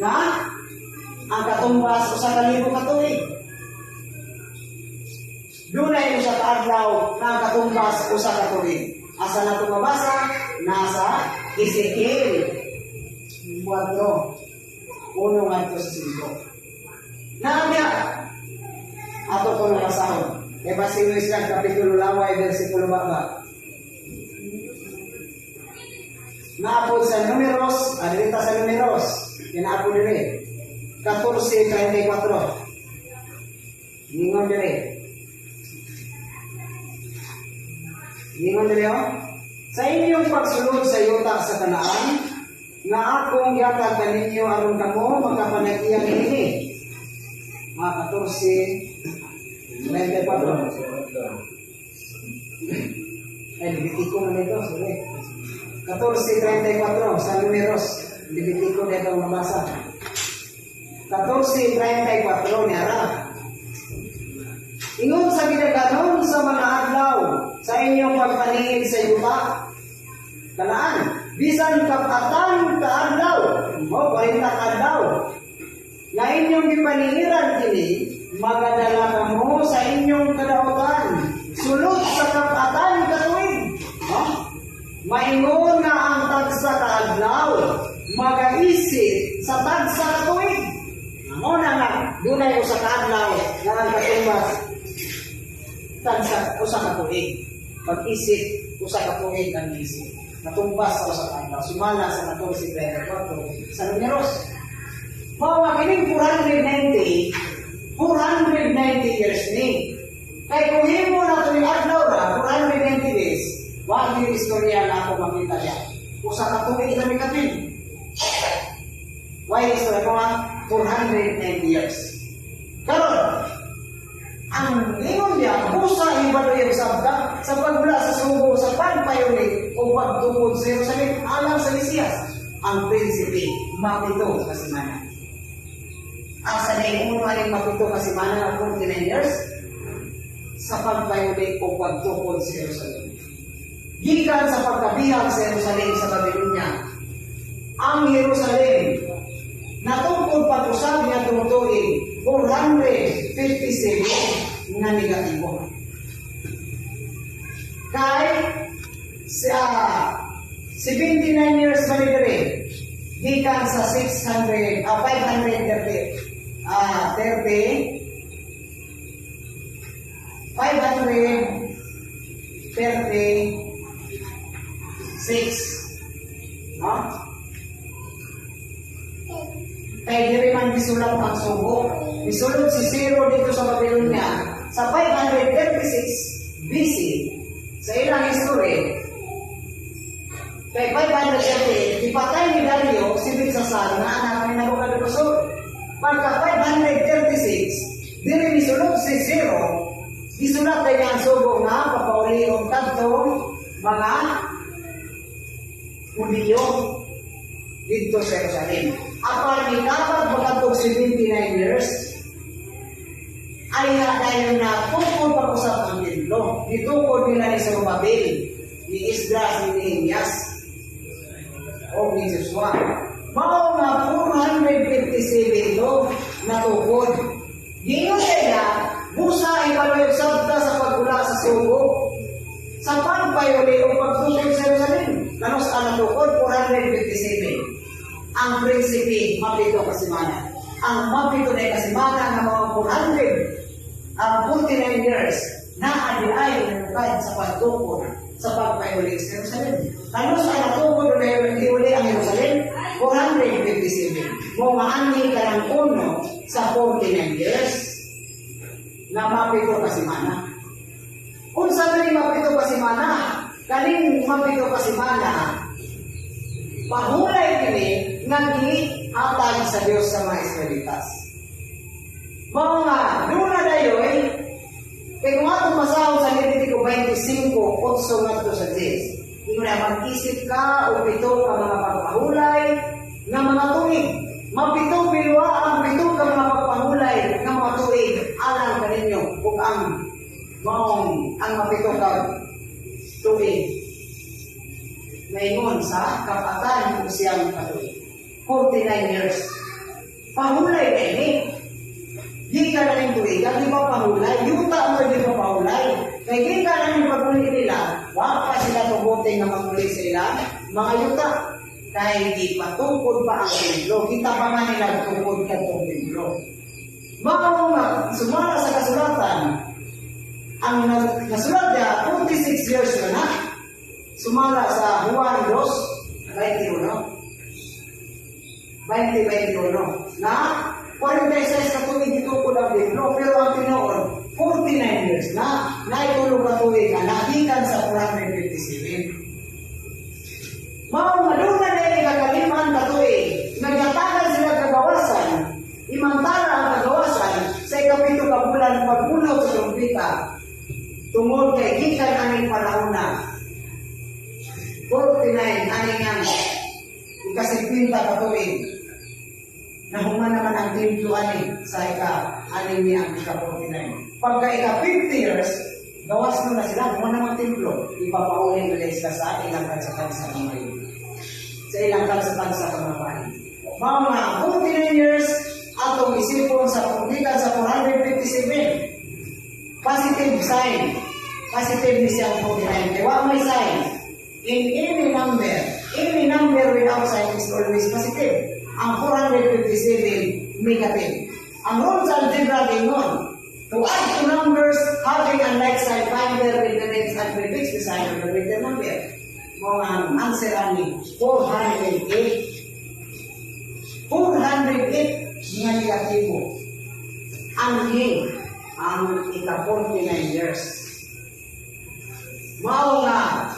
na ang katumbas 1,000 ka tuig. kaadlaw nga ang katumbas usa ka tuig. Asa na ito mabasa? Nasa Ezekiel 4:1 ngadto sa 5. Naamya, ato ko nang basahon. Kay basin mo isang kapitulo laway, versikulo baba. Naapod sa Numeros, adilita sa Numeros, kinaapod dire. 14:34. Ningon dire. Ningon dire, oh. Sa inyong pagsulod sa yuta sa Kanaan, nga akong gihatag kaninyo aron kamo makapanag-iya niini. Mga 14:34. Ay, Levitico man ito, sorry. 14:34 sa Numeros. Levitico na itong mabasa. 14:34 niya ra. Ingon sa ginaganon sa mga adlaw sa inyong pagpaniid sa yuta. Kanaan, bisan kapatan kaadlaw, o 40 kaadlaw, nga inyong gipaniiran kini, magadala kamo sa inyong kadautan, sulod sa kapatan katuig. No? Maingon nga ang tagsa kaadlaw, magaisip sa tagsa katuig. Mao na nga, dunay usa ka adlaw nga ang katumbas tagsa usa ka tuig. Pag-isip usa ka tuig ang isip. Natumbas sa usa ka adlaw. Sumala sa 14:34 sa Numeros. Mao nga kining 490, 490 years ni. Kay kung himo na tuwing adlaw ra, 490 days, wa gyud istorya na ako makita niya. Usa ka tuig sa mikapil. Why istorya ko nga 490 years. Karon, ang ingon niya, busa ibaloy ang sabta sa pagwala sa sugo sa pagpayuli o pagtukod sa Jerusalem alang sa Mesiyas, ang prinsipe, mapito ka semana. Asa na yung uno aning mapito ka semana ng 49 years? Sa pagpayuli o pagtukod sa Jerusalem. Gikan sa pagkabihag sa Jerusalem sa Babylonia, ang Jerusalem natukod pag-usab niya tuig 457 na negatibo. Kay sa 79 years ba ni gikan sa 600, 530, 30, 536. No? Kay diri man gisulat ang sugo. Gisulod si Ciro dito sa Babylonia sa 536 BC sa ilang history. Kay 538, ipatay ni Dario si Belshazzar nga anak ni Nabucodonosor. Pagka 536, diri misulod si Ciro, gisulat kay ang sugo nga papauli og kadtong mga Hudiyo dito sa Jerusalem. Apan mikabag makadtog 79 years, ay dahil na tukod pag-usap ang templo. Gitukod nila ni Zerubbabel, ni Esdras, ni Nehemias, o ni Joshua. Mao nga 457 to natukod. Giingon nila, busa ibaloy sabta sa pagula sa sugo sa pagpayuli o pagtukod sa Jerusalem. Kanos ang natukod? 457. Ang prinsipe, mapito ka semana. Ang mapito na kasimana nga mga 400, ang 49 years, na adi ay nanukad sa pagtukod sa pagpayuli sa Jerusalem. Kanos ang natukod na uli ang Jerusalem? 457. Mo maanhi ka ng uno sa 49 years na mapito ka semana. Unsa man mapito ka semana? Kaning mapito ka semana, pahulay kini nga gihatag sa Dios sa mga Israelitas. Mao nga duna dayoy kay kung atong basahon sa Levitico 25:8 ngadto sa 10. Ingon na mag-isip ka og pito ka mga pagpahulay nga mga tuig. Mapito pilwa ang pito ka mga pagpahulay nga mga tuig alang kaninyo ug ang maong ang mapito ka tuig maingon sa kapatan ug siyam ka tuig. 49 years. Pahulay na ini. Di ka na rin tuig, ang di pa pahulay, yuta mo di pa pahulay. Kay mga yuta. Kay di patukod pa ang templo. Kita pa man nila tukod kadtong templo. Mao nga sumala sa kasulatan, ang nasulat niya, 46 years na na. Sumala sa Juan 2, 21. 20-21 na 46 ka tuig gitukod ang templo, pero ang tinuod 49 years na naitulo ka tuig na nagikan sa 457. Mao nga doon na ikakaliman ka tuig, nagatagan sila kagawasan, imantala ang kagawasan sa 7 ka bulan pagbulog sa trumpeta tungod kay gikan aning panahon na 49 aning ang ika-50 ka tuig, nahuman naman ang templo ani sa ika aning niya ang ika-49. Pagka ika-50 years, gawas mo na sila, human naman ang templo, ipapauli nila sila sa ilang kansa-kansa mga yun. Sa ilang kansa-kansa mga bahin. Mga 49 years, atong isipon sa gikan sa 457. Positive sign. Positive ni siyang 49. Kaya wa may sign. In any number without sign is always positive. Ang 457, negative. Ang rules algebra dingon, to add two numbers having unlike sign, find their difference and prefix the sign of the greater number. Mao ang answer ani 408. 408 nga negatibo. Anhi ang ika-49 years. Mao nga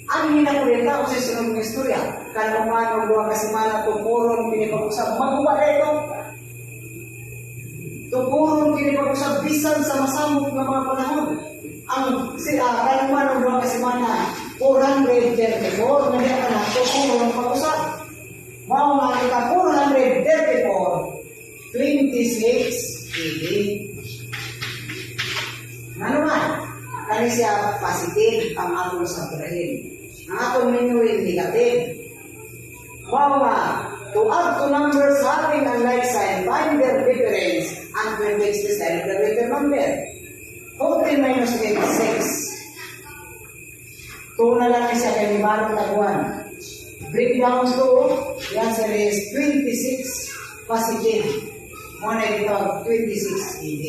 ang hinakurita o sa sunod ng istorya, kanuman 2 ka semana tukuron kini pag-usab, maguba na ito. Tukuron kini pag-usab bisan sa masamok nga mga panahon. Ang si kanuman 2 ka semana 434 nga diha ka na tukuron pag-usab. Mao nga ika 434, 26 AD. Nga naman, kani siya positive ang atong sabrahin. Ang atong minuin negative. Mao nga, to add two numbers having unlike sign, find their difference and prefix the sign of the greater number. 14 minus 8 is 6. 2 na lang siya kay Libarong Taguan. Break down to, the answer is 26 positive. Mao na ito, 26 AD.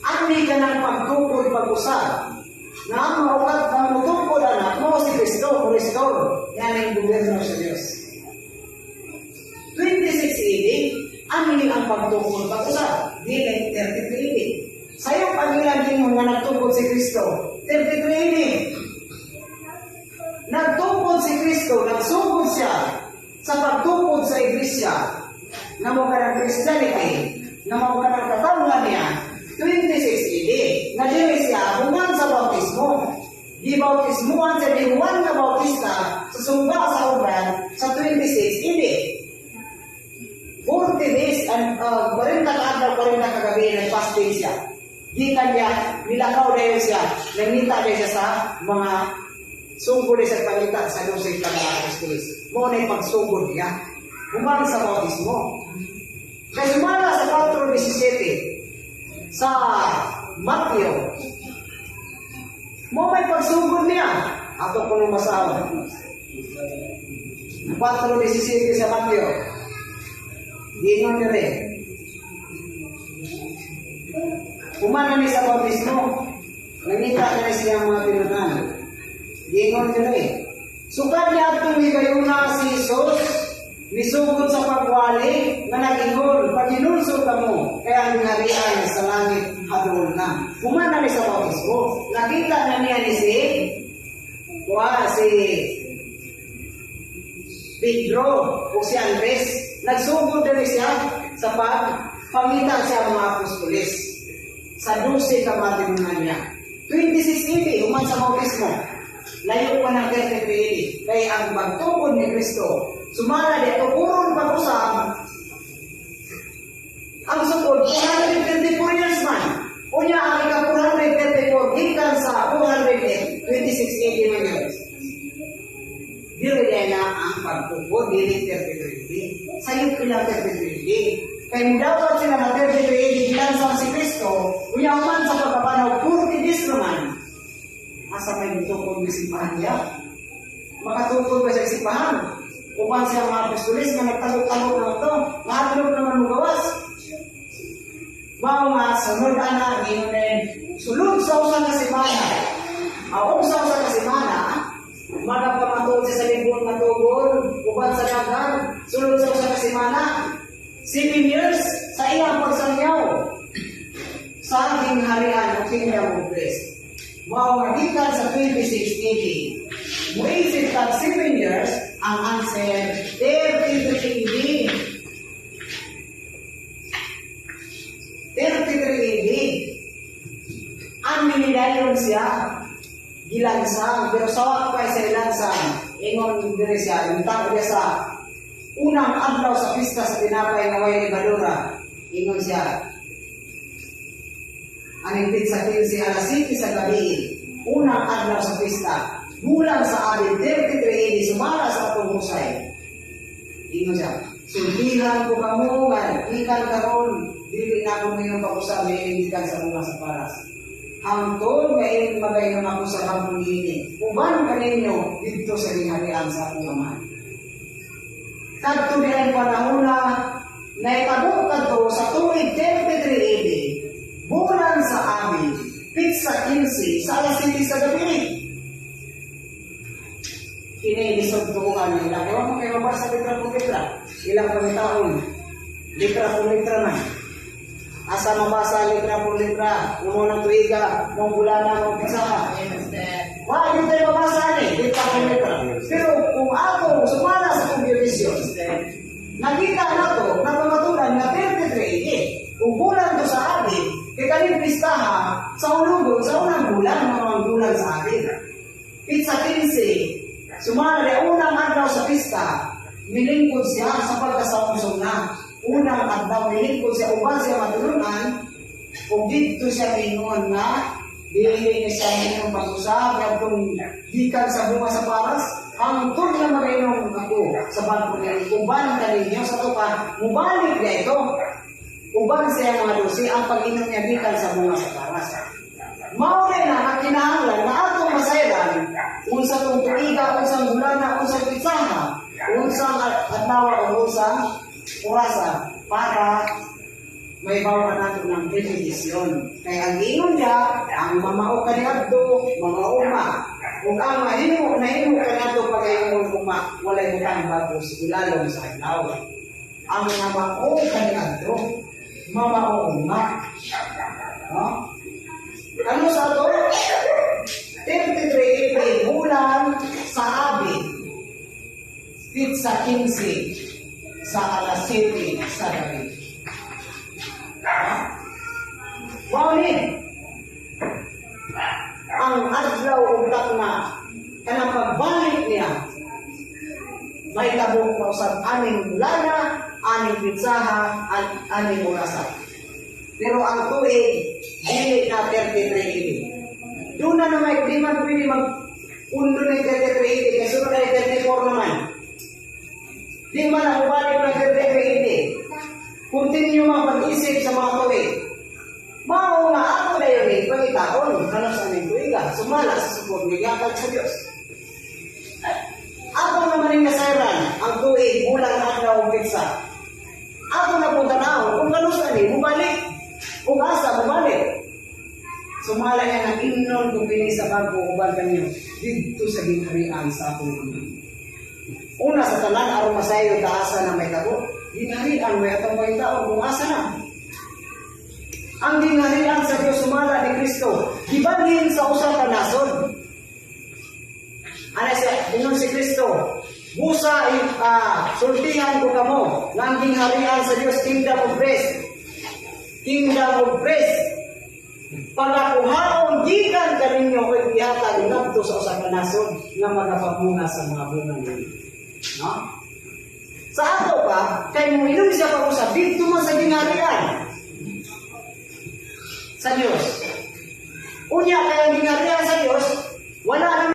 Ani ka ng pagtukod pag-usab na ang maukat ang mutukod anak mo si Kristo, restore. Yan ang gobyerno sa Diyos. 26 AD, ani ang pagtukod pag-usab. Dili 33 AD. Sayo pag ilang gingon nga nagtukod si Kristo, 33 AD. Nagtukod si Kristo, nagsugod siya sa pagtukod sa iglesia na mo kanang Christianity, na mo kanang katawhan niya, 26 AD, na dili siya human sa bautismo. Gibautismuhan siya ni Juan nga Bautista sa sungba sa Jordan sa 26 AD. 40 days and 40 ka adlaw, 40 ka gabi nag-fasting siya. Gikan niya, nilakaw dayon siya, nangita dayon siya sa mga sugod sa pangita sa 12 ka mga apostoles. Mao na pagsugod niya. Human sa bautismo. Kay sumala sa 4:17 sa Matthew, mao may pagsugod niya. Ato ko nung basahon. 4:17 sa Matthew. Gingon niya rin. Human na ni sa bautismo. Nangita na ni siya mga tinunan. Gingon niya rin. Sukad niya atong higayuna si Jesus, misugod sa pagwali, nga nag-ingon, "Paghinulsol kamo, kay ang harian sa langit haduol na." Human na ni sa bautismo. Nakita na niya ni si Wa si Pedro o si Andres. Nagsugod na rin siya sa pagpangita sa mga apostoles. Sa 12 ka mga tinunan niya. 26 AD, human sa bautismo. Layo pa ng 33 AD. Kaya ang pagtukod ni Kristo, sumala di tukuron pag-usab, ang sukod, 434 years man. Unya ang ika 434, gikan sa 426 AD man yun. Dili na ang pagtukod, dili 33 AD. Sayop ilang 33 AD. Kay mudawat sila na 33 AD, gilansang si Kristo, unya man sa pagkapanaw, 40 days naman. Asa may mutukod ni simbahan niya? Makatungkol ba sa isipahan? Uban siya mga apostoles nga nagtalok-talok naman to, mahadlok naman mo gawas. Mao nga sunod ana giunen sulod sa usa ka semana. Ang usa ka semana magapamatuod siya sa libon nga tugol uban sa dagan sulod sa usa ka semana. 7 years sa iyang pagsangyaw sa gingharian o Kingdom of Christ. Mao nga gikan sa 26 AD. Muisip kag 7 years, ang answer 33 AD. 33 AD. Ang minidayon siya, gilansang, pero sawak pa sa ilansang, ingon diri siya, yung tao niya sa unang adlaw sa pista sa tinapay nga way lebadura, ingon siya, aning petsa 15 alas 7 sa gabi, unang adlaw sa pista, bulan sa Abib, 33 AD, sumala sa atong husay. Ingon siya, "Sultihan ko kamo nga, gikan karon, dili na ako ngayon pag-usab gikan sa bunga sa paras. Hangtod ngayon magayong ako sa kampong ini, uban kaninyo didto sa gingharian sa akong Amahan." Kadto diay panahon na naitabo kadto sa tuig 33 AD, bulan sa Abib, petsa 15 sa alas 7 sa gabi. Kini lisod tuuhan nila. Kaya mo kayo mabasa litra po litra. Ilang pamitaon. Litra po litra na. Asa mabasa litra po litra. Umo ng tuiga, mong bulana, mong petsaha. Wa, yun tayo mabasa ni, litra po litra. Pero kung ako sumala sa computation, nakita na to, napamatulan nga 33 AD. Kung bulan to sa Abib, kay kaning pistaha sa ulugon, sa unang bulan, mga bulan sa Abib. Petsa 15, sumala di unang adlaw sa pista, milingkod siya sa pagkasawngsong na. Unang adlaw, milingkod siya, uban siya matulunan, ug didto siya mingon nga, dili ni siya minom pag-usab, kadtong gikan sa bunga sa paras, hangtod na magainom ako sa bangko niya. Uban kaninyo sa to pa, mubalik niya ito. Uban siya mga 12, ang pag-inom niya gikan sa bunga sa paras. Mao rin na ang kinahanglan na atong masayran unsa tong tuiga, unsang bulana, unsang petsaha, unsang adlaw o unsang orasa para may bawa nato ng definition. Kaya ang ingon niya, ang mamao kaniadto, mga uma. Kung ang mahimo, nahimo kaniadto pagayong ugma, walay butang bago sa ilalom sa adlaw. Ang mamao kaniadto, mamao ugma. No? Ano sa ato? 33 AD, bulan sa Abib, petsa 15 sa alas 7 sa gabi. Mao ni ang adlaw ug takna kanang pagbalik niya may tabong pa usab aning bulana, aning petsaha, at aning orasa. Pero ang tuig, dili na 33 AD. Doon na naman, di man pwede mag undo na yung 33 AD, kasi sunod na yung 34 naman. Di man na bumalik ng 33 AD. Continue mga pag-isip sa mga tuig. Mao nga ako na yun eh, pangitaon, ano sa aming tuiga, sumala sa support nga gihatag sa Diyos. Ako naman yung nasayran, ang tuig, bulan, adlaw, ug petsa. Ako na po tanaw, kung kanusa ni, bumalik. Kung asa, bumalik. Sumala niya nga imnon kung pini sa bago uban kanyo didto sa gingharian sa akong Ama. Una sa tanan aron masayo taasa na may tabo, gingharian may atong pangitaon kung asa na. Ang gingharian sa Dios sumala ni Kristo, gibalhin sa usa ka nasod. Ana siya, ingon si Kristo, "Busa sultihan ko kamo nga ang gingharian sa Dios, Kingdom of Christ. Kingdom of Christ. Pagakuhaon gikan kaninyo og gihatag ngadto sa usa ka nasod nga magapamunga sa mga bunga ninyo." No? Sa ato pa, kay moinom siya pag-usab didto man sa gingharian sa Dios. Unya kay ang gingharian sa Dios, wala na